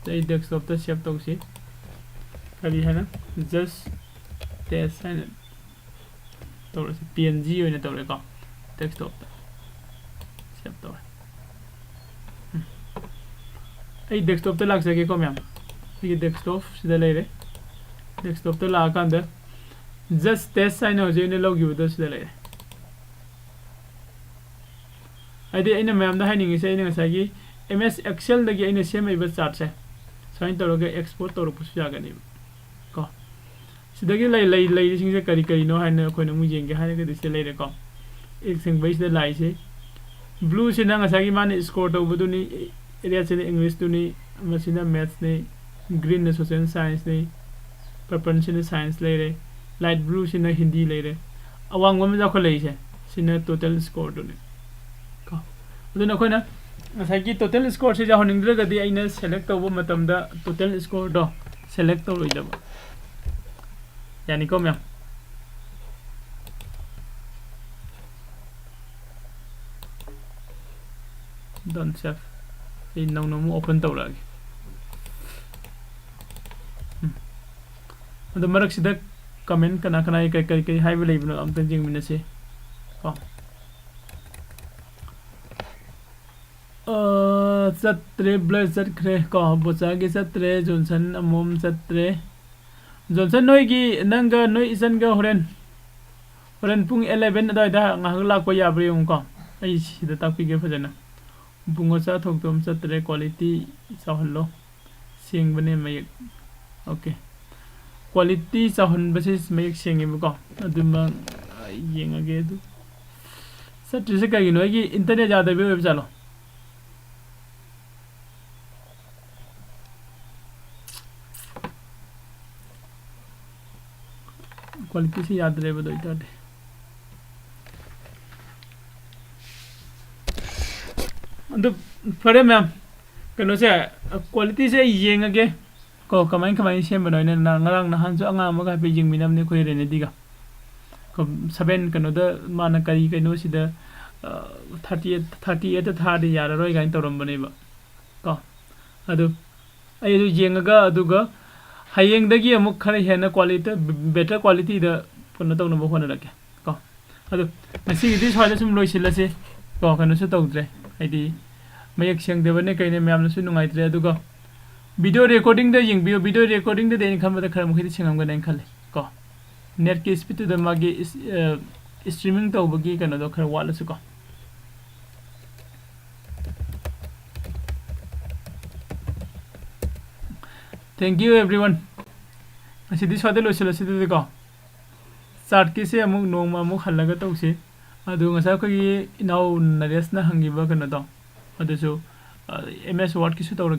ꯑꯩ ꯗꯦꯁꯛꯇꯣꯞꯇ ꯁꯦꯞ ꯇꯧꯁꯤ꯫ ꯀꯔꯤ ꯍꯥꯏꯅ? Just test ꯍꯥꯏꯅ ꯇꯧꯔꯁꯤ꯫ ꯄꯤ ꯑꯦꯟ ꯖꯤ ꯑꯣꯏꯅ ꯇꯧꯔꯦꯀꯣ, ꯗꯦꯁꯛꯇꯣꯞꯇ ꯁꯦꯞ ꯇꯧꯔꯦ꯫ ꯎꯝ꯫ ꯑꯩ ꯗꯦꯁꯛꯇꯣꯞꯇ ꯂꯥꯛꯆꯒꯦꯀꯣ ꯃꯌꯥꯝ꯫ ꯑꯩꯒꯤ ꯗꯦꯁꯛꯇꯣꯞ ꯁꯤꯗ ꯂꯩꯔꯦ꯫ ꯗꯦꯁꯛꯇꯣꯞꯇ ꯂꯥꯛꯑꯀꯥꯟꯗ Just test ꯍꯥꯏꯅ ꯍꯧꯖꯤꯛ ꯑꯩꯅ ꯂꯧꯈꯤꯕꯗꯣ ꯁꯤꯗ ꯂꯩꯔꯦ꯫ ꯍꯥꯏꯗꯤ ꯑꯩꯅ ꯃꯌꯥꯝꯗ ꯍꯥꯏꯅꯤꯡꯉꯤꯁꯦ, ꯑꯩꯅ ꯉꯁꯥꯏꯒꯤ ꯑꯦꯝ ꯑꯦꯁ ꯑꯦꯛꯁꯦꯜꯗꯒꯤ ꯑꯩꯅ ꯁꯦꯝꯃꯛꯏꯕ ꯆꯥꯔꯠꯁꯦ ꯁꯨꯃꯥꯏꯅ ꯇꯧꯔꯒ ꯑꯦꯛꯁꯄꯣꯔꯠ ꯇꯧꯔꯛꯄꯁꯨ ꯌꯥꯒꯅꯦꯕ ꯀꯣ꯫ ꯁꯤꯗꯒꯤ ꯂꯩ-, ꯂꯩ-, ꯂꯩꯔꯤꯁꯤꯡꯁꯦ ꯀꯔꯤ ꯀꯔꯤꯅꯣ ꯍꯥꯏꯅ ꯑꯩꯈꯣꯏꯅ ꯑꯃꯨꯛ ꯌꯦꯡꯒꯦ ꯍꯥꯏꯔꯒꯗꯤ ꯁꯤꯗ ꯂꯩꯔꯦꯀꯣ꯫ ꯏꯌꯦꯛ ꯁꯦꯡꯕꯩꯁꯤꯗ ꯂꯥꯛꯏꯁꯦ ꯕ꯭ꯂꯨꯁꯤꯅ ꯉꯁꯥꯏꯒꯤ ꯃꯥꯅ ꯁ꯭ꯀꯣꯔ ꯇꯧꯕꯗꯨꯅꯤ, ꯔꯦꯗꯁꯤꯅ ꯏꯪꯂꯤꯁꯇꯨꯅꯤ, ꯃꯁꯤꯅ ꯃꯦꯠꯁꯅꯤ, ꯒ꯭ꯔꯤꯟꯅ ꯁꯣꯁꯦꯜ ꯁꯥꯏꯟꯁꯅꯤ, ꯄꯔꯄꯜꯁꯤꯅ ꯁꯥꯏꯟꯁ ꯂꯩꯔꯦ, ꯂꯥꯏꯠ ꯕ꯭ꯂꯨꯁꯤꯅ ꯍꯤꯟꯗꯤ ꯂꯩꯔꯦ꯫ ꯑꯋꯥꯡꯕ ꯑꯃ ꯌꯥꯎꯈꯠꯂꯛꯏꯁꯦ ꯁꯤꯅ ꯇꯣꯇꯦꯜ ꯁ꯭ꯀꯣꯔꯗꯨꯅꯤ ꯀꯣ꯫ ꯑꯗꯨꯅ ꯑꯩꯈꯣꯏꯅ ꯉꯁꯥꯏꯒꯤ ꯇꯣꯇꯦꯜ ꯁ꯭ꯀꯣꯔꯁꯦ ꯌꯥꯎꯍꯟꯅꯤꯡꯗ꯭ꯔꯒꯗꯤ ꯑꯩꯅ ꯁꯦꯂꯦꯛ ꯇꯧꯕ ꯃꯇꯝꯗ ꯇꯣꯇꯦꯜ ꯁ꯭ꯀꯣꯔꯗꯣ ꯁꯦꯂꯦꯛ ꯇꯧꯔꯣꯏꯗꯕ꯫ ꯌꯥꯅꯤꯀꯣ ꯃꯌꯥꯝ? Done save꯫ ꯑꯩ ꯅꯧꯅ ꯑꯃꯨꯛ ꯑꯣꯄꯟ ꯇꯧꯔꯛꯑꯒꯦ꯫ ꯎꯝ꯫ ꯑꯗꯣ ꯃꯔꯛꯁꯤꯗ ꯀꯃꯦꯟ ꯀꯅꯥ ꯀꯅꯥꯒꯤ ꯀꯔꯤ ꯀꯔꯤ ꯀꯔꯤ ꯍꯥꯏꯕ ꯂꯩꯕꯅꯣ ꯑꯝꯇ ꯌꯦꯡꯃꯤꯟꯅꯁꯤ ꯀꯣ꯫ ꯑ, ꯆꯠꯇ꯭ꯔꯦ, ꯕ꯭ꯂꯔ ꯆꯠꯈ꯭ꯔꯦ ꯀꯣ, ꯕꯣꯆꯥꯒꯤ ꯆꯠꯇ꯭ꯔꯦ, ꯖꯣꯟꯁꯟ ꯑꯃꯣꯝ ꯆꯠꯇ꯭ꯔꯦ꯫ ꯖꯣꯟꯁꯟ, ꯅꯣꯏꯒꯤ, ꯅꯪꯒ ꯅꯣꯏ ꯏꯆꯟꯒ ꯍꯣꯔꯦꯟ, ꯍꯣꯔꯦꯟ ꯄꯨꯡ eleven ꯑꯗꯨꯋꯥꯏꯗ ꯉꯥꯏꯍꯥꯛ ꯂꯥꯛꯄ ꯌꯥꯕ꯭ꯔꯥ ꯌꯦꯡꯉꯨꯀꯣ꯫ ꯑꯩ ꯁꯤꯗ ꯇꯥꯛꯄꯤꯒꯦ ꯐꯖꯅ꯫ ꯕꯨꯡꯉꯣꯆꯥ ꯊꯣꯛꯇꯣꯝ ꯆꯠꯇ꯭ꯔꯦ, quality ꯆꯥꯎꯍꯜꯂꯣ꯫ ꯁꯦꯡꯕꯅꯦ ꯃꯌꯦꯛ꯫ OK꯫ ꯀ꯭ꯋꯥꯂꯤꯇꯤ ꯆꯥꯎꯍꯟꯕꯁꯤ ꯃꯌꯦꯛ ꯁꯦꯡꯉꯦꯕꯀꯣ꯫ ꯑꯗꯨꯃ, ꯑ, ꯌꯦꯡꯉꯒꯦ꯫ ꯑꯗꯨ ꯆꯠꯇ꯭ꯔꯤꯁꯦ ꯀꯩꯒꯤꯅꯣ? ꯑꯩꯒꯤ ꯏꯟꯇꯔꯅꯦꯠ ꯌꯥꯗꯕꯩ ꯑꯣꯏꯕ ꯖꯥꯠꯂꯣ? ꯀ꯭ꯋꯥꯂꯤꯇꯤꯁꯦ ꯌꯥꯗ꯭ꯔꯦꯕ꯫ ꯑꯗꯨ ꯑꯣꯏꯇꯥꯔꯗꯤ, ꯑꯗꯨ ꯐꯔꯦ ꯃꯌꯥꯝ, ꯀꯩꯅꯣꯁꯦ, ꯀ꯭ꯋꯥꯂꯤꯇꯤꯁꯦ ꯑꯩ ꯌꯦꯡꯉꯒꯦ ꯀꯣ, ꯀꯃꯥꯏ ꯀꯃꯥꯏꯅ ꯁꯦꯝꯕꯅꯣ ꯍꯥꯏꯅ꯫ ꯅ-, ꯉꯔꯥꯡ ꯅꯍꯥꯟꯁꯨ ꯑꯉꯥꯡ ꯑꯃꯒ ꯍꯥꯏꯐꯦꯠ ꯌꯦꯡꯃꯤꯟꯅꯕꯅꯦ ꯑꯩꯈꯣꯏ ꯔꯦꯅꯦꯗꯤꯒ꯫ ꯀꯣ, ꯁꯚꯦꯟ ꯀꯩꯅꯣꯗ ꯃꯥꯅ ꯀꯔꯤ ꯀꯩꯅꯣꯁꯤꯗ, ꯑ, ꯊꯥꯔꯇꯤ ꯑꯩꯠ, ꯊꯥꯔꯇꯤ ꯑꯩꯠꯇ ꯊꯥꯔꯗꯤ ꯌꯥꯔꯔꯣꯏ ꯀꯥꯏꯅ ꯇꯧꯔꯝꯕꯅꯦꯕ ꯀꯣ꯫ ꯑꯗꯨ ꯑꯩ ꯑꯗꯨ ꯌꯦꯡꯉꯒ, ꯑꯗꯨꯒ ꯍꯌꯦꯡꯗꯒꯤ ꯑꯃꯨꯛ ꯈꯔ ꯍꯦꯟꯅ ꯀ꯭ꯋꯥꯂꯤꯇꯤ, ꯕꯦꯇꯔ ꯀ꯭ꯋꯥꯂꯤꯇꯤꯗ ꯀꯩꯅꯣ ꯇꯧꯅꯕ ꯍꯣꯠꯅꯔꯛꯀꯦ ꯀꯣ꯫ ꯑꯗꯨ ꯉꯁꯤꯒꯤꯗꯤ ꯁ꯭ꯋꯥꯏꯗ ꯁꯨꯝ ꯂꯣꯏꯁꯤꯜꯂꯁꯤ ꯀꯣ꯫ ꯀꯩꯅꯣꯁꯨ ꯇꯧꯗ꯭ꯔꯦ, ꯍꯥꯏꯗꯤ ꯃꯌꯦꯛ ꯁꯦꯡꯗꯕꯅꯦ ꯀꯩꯅꯦ ꯃꯌꯥꯝꯅꯁꯨ ꯅꯨꯡꯉꯥꯏꯇ꯭ꯔꯦ꯫ ꯑꯗꯨꯒ ꯚꯤꯗꯤꯑꯣ ꯔꯦꯀꯣꯔꯗꯤꯡꯗ ꯌꯦꯡꯕꯤꯌꯨ꯫ ꯚꯤꯗꯤꯑꯣ ꯔꯦꯀꯣꯔꯗꯤꯡꯗꯗꯤ ꯑꯩꯅ ꯈꯟꯕꯗ ꯈꯔ ꯃꯈꯩꯗꯤ ꯁꯦꯡꯉꯝꯒꯅꯤ ꯍꯥꯏꯅ ꯈꯜꯂꯤ ꯀꯣ꯫ ꯅꯦꯠꯀꯤ ꯁ꯭ꯄꯤꯠꯇꯨꯗ ꯃꯥꯒꯤ ꯏꯁ-, ꯑ, ꯁ꯭ꯇ꯭ꯔꯤꯃꯤꯡ ꯇꯧꯕꯒꯤ ꯀꯩꯅꯣꯗꯣ ꯈꯔ ꯋꯥꯠꯂꯁꯨ ꯀꯣ꯫ Thank you everyone. ꯉꯁꯤꯗꯤ ꯁ꯭ꯋꯥꯏꯗ ꯂꯣꯏꯁꯤꯜꯂꯁꯤ ꯑꯗꯨꯗꯤꯀꯣ꯫ ꯆꯥꯠꯀꯤꯁꯦ ꯑꯃꯨꯛ ꯅꯣꯡꯃ ꯑꯃꯨꯛ ꯍꯜꯂꯒ ꯇꯧꯁꯤ꯫ ꯑꯗꯨ ꯉꯁꯥꯏ ꯑꯩꯈꯣꯏꯒꯤ ꯏꯅꯥꯎ ꯅꯔꯦꯁꯅ ꯍꯪꯈꯤꯕ ꯀꯩꯅꯣꯗꯣ, ꯑꯗꯨꯁꯨ, ꯑ, ꯑꯦꯝ ꯑꯦꯁ ꯋꯥꯔꯗꯀꯤꯁꯨ ꯇꯧꯔꯒꯦ꯫